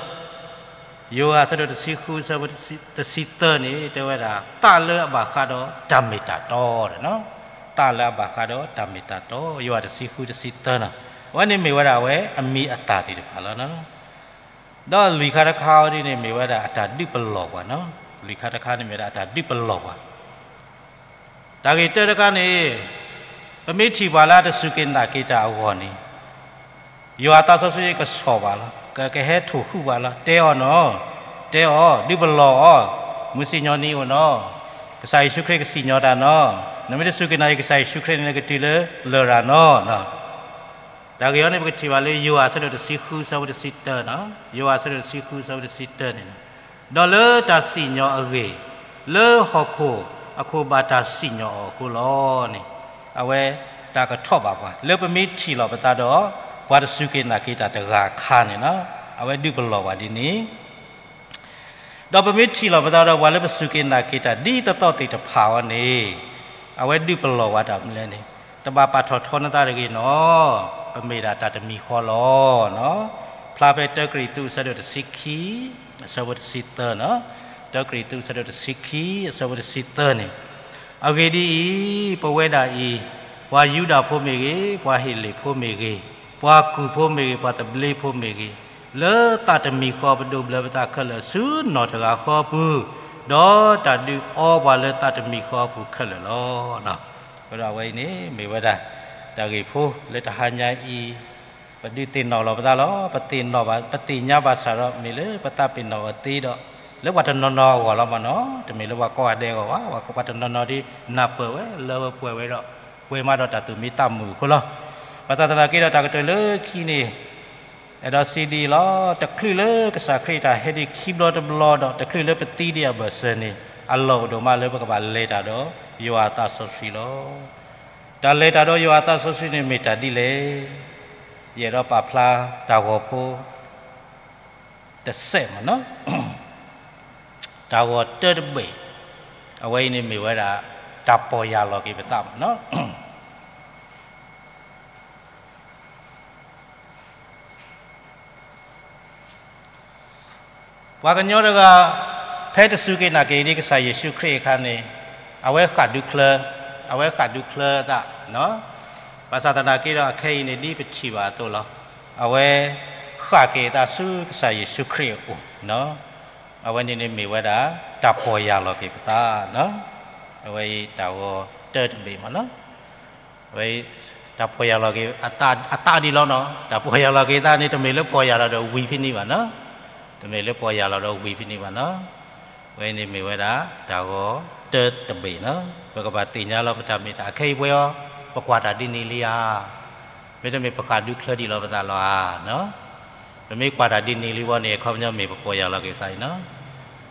ယိၤဟၣ်အဆၢဒိၣ်တဆံဃုအဆၢဖိတဆံသၢန့ၣ် တဲဝဲဒၣ် သးလၢအဘၣ်ဃးဒီးတၢ်မ့ၢ်တၢ်တီ, သးလၢအဘၣ်ဃးဒီးတၢ်မ့ၢ်တၢ်တီ, ယိၤဟၣ်တဆံဃုတဆံသၢနီၤ, အဝဲန့ၣ်မ့ၢ်ဝဲဒၣ်အဝဲအမံၤအသၣ်သ့ၣ်တဖၣ်လီၤနီၤ. ဒီးလွံၢ်ခါတခါအီၤဒ်န့ၣ်မ့ၢ်ဝဲဒၣ်အတၢ်ဒုးပလီၢ်ပှၤနီၤ, လွံၢ်ခါတခါန့ၣ်မ့ၢ်ဝဲဒၣ်အတၢ်ဒုးပလီၢ်ပှၤ တၢ်ဂ့ၢ်တၢတခါန့ၣ်, ပမ့ၢ်ထံၣ်ပှၤလၢအတစူၢ်က့ၤနာ်က့ၤတၢ်အဂီၢ်န့ၣ်, ယွၤအသးစီဆှံကဆီၣ်ဘၣ်လီၤ, ကကဟဲထိၣ်ဃူဘၣ်လီၤ, တဲအီၤနီၤ, တဲအီၤ, ဒုးပလီၢ်အီၤ, မုၢ်စံၣ်ညီၣ်နံၤအိၣ်နီၤ, ကစၢ်ယ့ၣ်ၡူးခရံာ်ကစံၣ်ညီၣ်တၢ်နီၤ, နမ့ၢ်တစူၢ်က့ၤနာ်က့ၤကစၢ်ယ့ၣ်ၡူးခရံာ်န့ၣ် နကတုၤလၢလရာ်နီၤ. တၢ်ဂ့ၢ်အံၤန့ၣ် ပကထံၣ်ဘၣ်လၢယိၤဟၣ်အဆၢဒိၣ်တဆံဃုအဆၢဖိတဆံတၢနီၤ, ယိၤဟၣ်အဆၢဒိၣ်တဆံဃုအဆၢဖိတဆံတၢန့ၣ်, ဒီးလၢတၢ်စံၣ်ညီၣ်အဂ့ၢ်, လၢဟီၣ်ခိၣ်အခိၣ်ဘၣ်တၢ်စံၣ်ညီၣ်အီၤအဃိလီၤန့ၣ်, အဝဲတၢ်ကထီၣ်ဘၣ်ပှၤ လၢပမ့ၢ်ထံၣ်လီၤပသးဒီး ပှၤတစူၢ်က့ၤနာ်က့ၤတၢ်တဂၤအခါန့ၣ်နီၤ, အဝဲဒုးပလီၢ်ပှၤဒ်န့ၣ် ဒီးပမ့ၢ်ထံၣ်လီၤပသးဒီးပှၤလၢပစူၢ်က့ၤနာ်က့ၤတၢ်ဒ်သိးသိးသ့ၣ်တဖၣ်အံၤန့ၣ်, အဝဲဒုးပလီၢ်ပှၤတၢ်မနုၤလဲၣ်န့ၣ်, တဘၣ်ပာ်ထီၣ်ထီနသးတဂ့ၤနီၤ, ပမ့ၢ်ဒၣ်တၢ်တမံၤဃီလီၤနီၤ. ဖျါဖဲတၢကရံၣ်သူးအဆၢဒိၣ်တဆံခံ, အဆၢဖိတဆံသၢနီၤ, တၢကရံၣ်သူးအဆၢဒိၣ်တဆံခံ, အဆၢဖိတဆံသၢန့ၣ်, အဂ့ၢ်ဒ်အံၤ, ပဝဲဒၣ်အံၤ, ပှၤယူဒၤဖိမ့ၢ်ဂ့ၤ, ပှၤဟ့းလ့ၣ်ဖိမ့ၢ်ဂ့ၤ, ပှၤကူၣ်ဖိမ့ၢ်ဂ့ၤ, ပှၤသဘျ့ဖိမ့ၢ်ဂ့ၤ, လၢသးတမံၤဃီပဒိးဘျၢပသးခဲလၢာ်ဆူနီၢ်တဂၤဃီအပူၤ, ဒီးတၢ်ဒုးအီပှၤလၢသးတမံၤဃီအပူၤခဲလၢာ်လီၤ. အဃိဒီးအဝဲအံၤန့ၣ် မ့ၢ်ဝဲဒၣ် တၢ်ဂ့ၢ်ဖိလၢတဟါညါအံၤ, ပဒုးသ့ၣ်နီၣ်လီၤပသးလီၤ. ပသ့ၣ်နီၣ်ဘၣ်, ပသ့ၣ်ညါဘၣ်ဆၣ်ဒီး မ့ၢ်လၢပသးပ့ၤနီၣ်အီၤသ့ဒီး, လၢပှၤတနီၤနီၤအဂီၢ်လီၤမ့ၢ်နီၤ, တမ့ၢ်လၢပှၤကိးဂၤဒဲးအဂီၢ်ဘၣ်, ပှၤတနီၤနီၤဒ်နၢ်ပၢၢ်ဝဲ လၢဝဲပှဲၤဝဲဒီး ပှဲၤမးဒီးတၢ်သူၣ်မံသးမုာ်အဃိလီၤ. ဘၣ်ဆၣ်သနာ်က့ဒီး တၢ်ကတၢၢ်လၢခံန့ၣ် အဲၣ်ဒိးစံးဒ်အံၤလီၤ. တချုးလၢကစၢ်ခရံာ်တၢ်ဟဲဒံးခံဘျီတဘျီဒီး တချုးလၢပသံဒံးအဘၢၣ်စၢၤန့ၣ်, အလီၢ်အိၣ်ဒိၣ်မးလၢပကဘၣ်လဲၤတၢ်ဒီးယွၤအသးစီဆှံလီၤ. တၢ်လဲၤတၢ်ဒီးယွၤအသးစီဆှံန့ၣ်မ့ၢ်တၢ်ဒ်လဲၣ်. ယအဲၣ်ဒိးပာ်ဖျါတၢ်ဂီၤဖိ တစဲးမ့ၢ်နီၤ. တၢ်ဂီၤတၢတဘ့ၣ်, အဝဲအံၤန့ၣ်မ့ၢ်ဝဲဒၣ် တၢ်ပီၢ်ယၢ်လီၤက့ၤပသးမ့ၢ်နီၤ. ပှၤကညီတဂၤ ဖဲတစူၢ်က့ၤနာ်က့ၤဒံးကစၢ်ယ့ၣ်ၡူးခရံာ်အခါန့ၣ်, အဝဲဃၣ်ဒုးချၢ, အဝဲဃၣ်ဒုးချၢအသး, ဘၣ်ဆၣ်သနာ်က့ဒီး အခဲအံၤန့ၣ် ဒ်ပထံၣ်ဘၣ်အသိးလီၤ. အဝဲဃၣ်က့ၤအသးဆူကစၢ်ယ့ၣ်ၡူးခရံာ်အအိၣ်, အဝဲန့ၣ်န့ၣ်မ့ၢ်ဝဲဒၣ် တၢ်ပီၢ်ယၢ်လီၤက့ၤပသး, အဝဲအံၤတၢ်ဂီၤတၢတဘ့ၣ်မ့ၢ်နီၤ. အဝဲ တၢ်ပီၢ်ယၢ်လီၤက့ၤအသးဒ်လီၤနီၤ, တၢ်ပီၢ်ယၢ်လီၤက့ၤအသးန့ၣ် တမ့ၢ်လၢပီၢ်ယၢ်လီၤဒီးဝံၤဖဲန့ၣ်ဘၣ်နီၤ, တမ့ၢ်လၢပီၢ်ယၢ်လီၤဒီးဝံၤဖဲန့ၣ်ဘၣ်နီၤ. အဝဲန့ၣ်မ့ၢ်ဝဲဒၣ် တၢ်ဂီၤတၢတဘ့ၣ်နီၤ, ပကဘၣ်သ့ၣ်ညါလီၤပတၢ်မ့ၢ်တၢ်အခဲအံၤပှဲၤအီၤ, ပကွၢ်တၢ်ဒ်န့ၣ်လံဧါ, မ့တမ့ၢ်ပဃၣ်ဒုးချၢဒံးလီၤပသးလီၤဧါ. ပမ့ၢ်ကွၢ်တၢ်ဒ်န့ၣ်လံဝဲန့ၣ် အခီပညီမ့ၢ်ပပီၢ်ယၢ်လီၤက့ၤပသးအံၤနီၤ.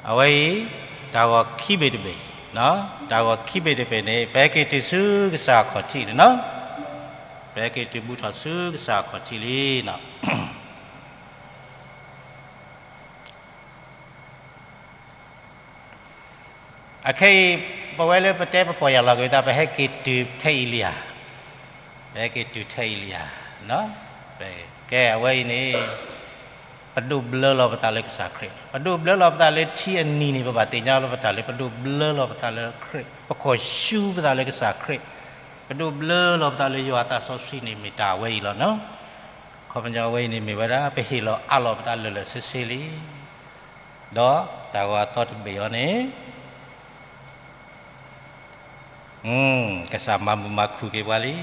အဝဲအံၤ တၢ်ဂီၤခံဘ့ၣ်တဘ့ၣ်, တၢ်ဂီၤခံဘ့ၣ်တဘ့ၣ်န့ၣ် ပဟဲက့ၤတုၤဆူကစၢ်အခီၣ်ထံးန့ၣ်နီၤ. ပဟဲက့ၤတုၤဘူးထီၣ်ဆူကစၢ်အခီၣ်ထံးလံနီၤ. အခဲအံၤ ပဝဲလၢပတဲပပီၢ်ယၢ်လီၤက့ၤသး ပဟဲက့ၤတုၤထဲအံၤလံဧါ, ပဟဲက့ၤတုၤထဲအံၤလံဧါ. ကဲ အဝဲအံၤန့ၣ် ပဒိးဘျၢလီၤပသးလၢကစၢ်ခရံာ်, ပဒိးဘျၢလီၤပသးလၢထံအနံၤန့ၣ် ပဘၣ်သ့ၣ်ညါလီၤပသးလၢ ပဒိးဘျၢလီၤပသးလၢခရံာ်, ပခီၣ်ဆူပသးလၢကစၢ်ခရံာ်, ပဒိးဘျၢလီၤပသးလၢယွၤအသးစီဆှံန့ၣ် မ့ၢ်တၢ်အဝဲအံၤလီၤနီၤ. ခီပညီအဝဲအံၤန့ၣ်မ့ၢ်ဝဲဒၣ် ပဟ့ၣ်လီၤအးလီၤပသးလၢာ်လၢာ်ဆ့ဆ့လံ. ဒီးတၢ်ဂီၤအသီတဘ့ၣ်အံၤန့ၣ် ကစၢ်မၤမုာ်မၤခုၣ်က့ၤပှၤလံ,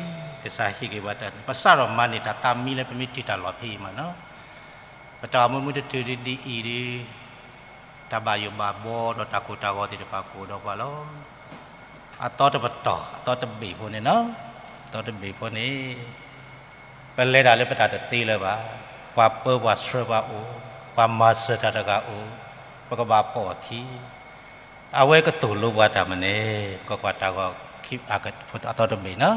ကစၢ်ဟ့ၣ်က့ၤပှၤတၢ်, ပစးထီၣ်မၤန့ၢ်တၢ်သးမံလၢပမ့ၢ်တုၤတၢ်လီၢ်ဖဲအံၤမးနီၤ. ပတၢ်အိၣ်မူမ့ၢ်တတုၤဒ်အံၤဒီး တၢ်ဘၣ်ယိၣ်ဘၣ်ဘီဒီးတၢ်ကိၢ်တၢ်ဂီၤသ့ၣ်တဖၣ်ကအိၣ်ဒီးပှၤလီၤ. အသီတပတီၢ် အသီတဘ့ၣ်ဖိန့ၣ်နီၤ, အသီတဘ့ၣ်ဖိန့ၣ် ပလဲၤတၢ်လၢပတၢ်တသ့လၢၤဘၣ်, ပှၤပၢပှၤဆှၢပှၤအိၣ်, ပှၤမၤစၢၤတၢ်တဂၤအိၣ်, ပကဘၣ်ပိာ်အခံ အဝဲကသိၣ်လိပှၤတၢ်မနုၤလဲၣ်, ကွၢ်ကွၢ်တၢ်ဂီၤခံ အသီတဘ့ၣ်နီၤ,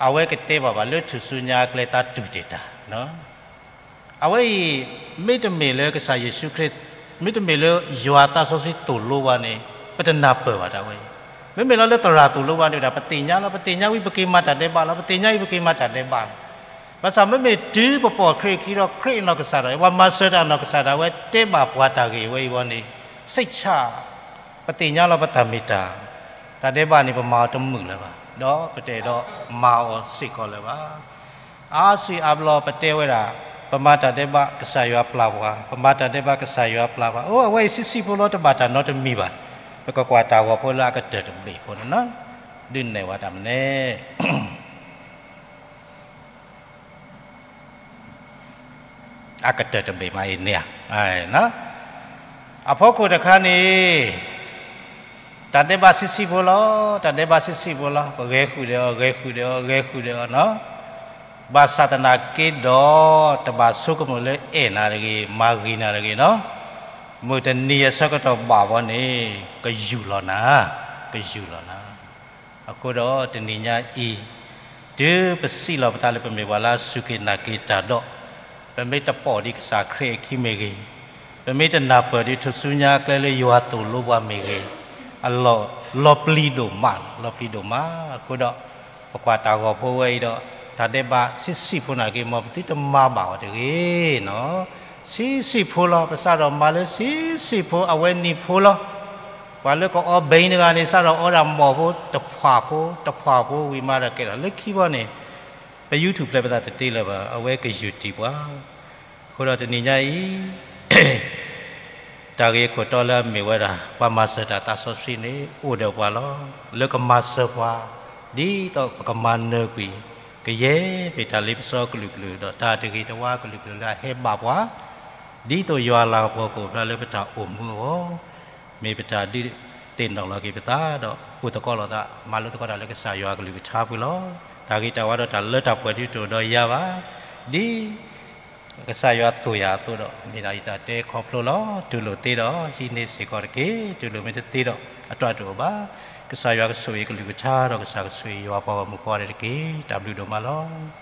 အဝဲကတဲဘၣ်ပှၤလၢထူၣ်စုညါအကျဲသးတူၢ်တ့ၢ်တၢ်. အဝဲအံၤ မ့တမ့ၢ်လၢကစၢ်ယ့ၣ်ၡူးခရံာ်, မ့တမ့ၢ်လၢယွၤသးစီဆှံသိၣ်လိပှၤန့ၣ် ပတနၢ်ပၢၢ်ဘၣ်တၢ်ဝဲအံၤ. မ့မ့ၢ်လီၤလၢသရၣ်သိၣ်လိပှၤန့ၣ်ဒီး ပသ့ၣ်ညါလီၤ, ပသ့ၣ်ညါဝံၤပက့ၤမၤတၢ်ဒဲးဘးလီၤ, ပသ့ၣ်ညါဝံၤပက့ၤမၤတၢ်ဒဲးဘးလီၤ. ဘၣ်ဆၣ်မ့မ့ၢ်တုၤပပိာ်ခရံာ်အခံဒီး ခရံာ်အနီၢ်ကစၢ်ဒၣ်ဝဲ ပှၤမၤစၢၤတၢ်အနီၢ်ကစၢ်ဒၣ်ဝဲ တဲဘၣ်ပှၤတၢ်ဂ့ၢ်ဝဲအံၤဝဲန့ၣ် စိတ်ချ ပသ့ၣ်ညါလီၤပတၢ်မ့ၢ်တၢ်, တၢ်ဒဲးဘးန့ၣ် ပမၤအီၤတမုာ်လၢၤဘၣ်, ဒီးပတအဲၣ်ဒိးမၤအီၤစ့ၢ်ကီးလၢၤဘၣ်. အါစုအါဘျီပတဲဝဲဒၣ် ပမၤတၢ်ဒဲးဘး ကစၢ်ယွၤပျၢ်ပှၤ, ပမၤတၢ်ဒဲးဘး ကစၢ်ယွၤပျၢ်ပှၤ. အိၣ် အဝဲအံၤဆံးဆံးဖိလီၤ တဘၣ်တၢ်နီတမံၤဘၣ်. ပကကွၢ်တၢ်ဂီၤဖိလၢအကတၢၢ်တဘ့ၣ်ဖိန့ၣ်နီၤ, ဒုးနဲၣ်ဝဲတၢ်မနုၤလဲၣ် အကတၢၢ်တဘ့ၣ်မးအံၤန့ၣ်ဧါ. အဖီခိၣ်တခါန့ၣ် တၢ်ဒဲးဘးဆံးဆံးဖိလီၤ, တၢ်ဒဲးဘးဆံးဆံးဖိလီၤ, ပဂဲၤဃုာ်ဒီးအီၤ, ဂဲၤဃုာ်ဒီးအီၤ, ဂဲၤဃုာ်ဒီးအီၤနီၤ. ဘၣ်ဆၣ်သနာ်က့ဒီး တဘၣ်ဆိကမိၣ်လၢအဲၣ်နၤတဂ့ၤ, မၤဂ့ၤနၤတဂ့ၤနီၤ. မုၢ်တနံၤအဆၢကတီၢ်ဘၣ်ဘီန့ၣ် ကယူၢ်လီၤနၤ, ကယူၢ်လီၤနၤ. အဃိဒီးတနံၤညါအံၤ တုၤပစံးလီၤပသးလၢပမ့ၢ်ပှၤလၢအစူၢ်က့ၤနာ်က့ၤတၢ်ဒီး ပမ့ၢ်တပိာ်ဒံးကစၢ်ခရံာ်အခံမ့ၢ်ဂ့ၤ, ပမ့ၢ်တနၢ်ပၢၢ်ဒံးထူၣ်စုညါအကျဲလၢယွၤသိၣ်လိပှၤမ့ၢ်ဂ့ၤ, အလီၤ လီၤပျံၤဒိၣ်မး, လီၤပျံၤဒိၣ်မး. အဃိဒီး ပကွၢ်တၢ်ဂီၤဖိဝဲအံၤဒီး တၢ်ဒဲးဘးဆံးဆံးဖိနာ်က့ မ်ပသုတမၤဘၣ်အီၤတဂ့ၤနီၤ. ဆံးဆံးဖိလီၤ, ပစးထီၣ်မၤလၢဆံးဆံးဖိ အဝဲနံၤဖိလီၤ. ပှၤလၢကအီဘိန်းတဂၤန့ၣ် စးထီၣ်အီဒၣ်မီၢ်ဖိတဖှၣ်ဖိ တဖှၣ်ဖိဝံၤမးဒီးကဲထီၣ်လၢခံဘီန့ၣ် ပ YouTube ဖျဲးပသးတတ့လၢၤဘၣ်, အဝဲကယူၢ်တံၢ်ပှၤ. အဃိဒီးတနံၤညါအံၤ တၢ်ဂ့ၢ်ခိၣ်တီလၢအမ့ၢ်ဝဲဒၣ် ပှၤမၤစၢၤတၢ်သးစီဆှံန့ၣ် အိၣ်ဒီးပှၤလီၤ. လၢကမၤစၢၤပှၤ ဒ်သိးပကမၤနၢၤကွံာ် ကယဲၢ်မ့ၢ်တၢ်လ့ပစီအကလုာ်ကလုာ် ဒီးတၢ်တဂ့ၤတဝါအကလုာ်ကလုာ်လၢအဟဲဘၣ်ပှၤ ဒ်သိးယွၤအလၤကပီၤကအိၣ်ဖျါလၢပတၢ်အိၣ်မူအဂီၢ် မ့ၢ်ပတၢ်ဒုးသ့ၣ်နီၣ်လီၤက့ၤပသး ဒီးအိၣ်သကိးလိာ်သး မၤလိသကိးတၢ်လၢကစၢ်ယွၤအကလုၢ်ကထါပူၤလီၤ. တၢ်ဂ့ၤတၢ်ဝါဒီးတၢ်လၢတၢ်ပှဲၤဒုးတအိၣ်ဒီးယၤဘၣ်. ဒ်ကစၢ်ယွၤသိၣ်ယၤအသိးဒီး မ့ၢ်ဒၣ်ယတၢ်တဲခီဖျိလီၤ. တူၢ်လိာ်သ့ဒီး ဟံးန့ၢ်စ့ၢ်ကီးတက့ၢ်. တူၢ်လိာ်မ့ၢ်တသ့ဒီး အတၢ်တအိၣ်ဘၣ်. ကစၢ်ယွၤကဆိၣ်ဂ့ၤကလုၢ်ကထါဒီး ကစၢ်ကဆိၣ်ဂ့ၤယွၤပှၤဂီၢ်မုၢ်ကိးဂၤဒဲးတက့ၢ်. တၢ်ဘျုးဒိၣ်မးလီၤ.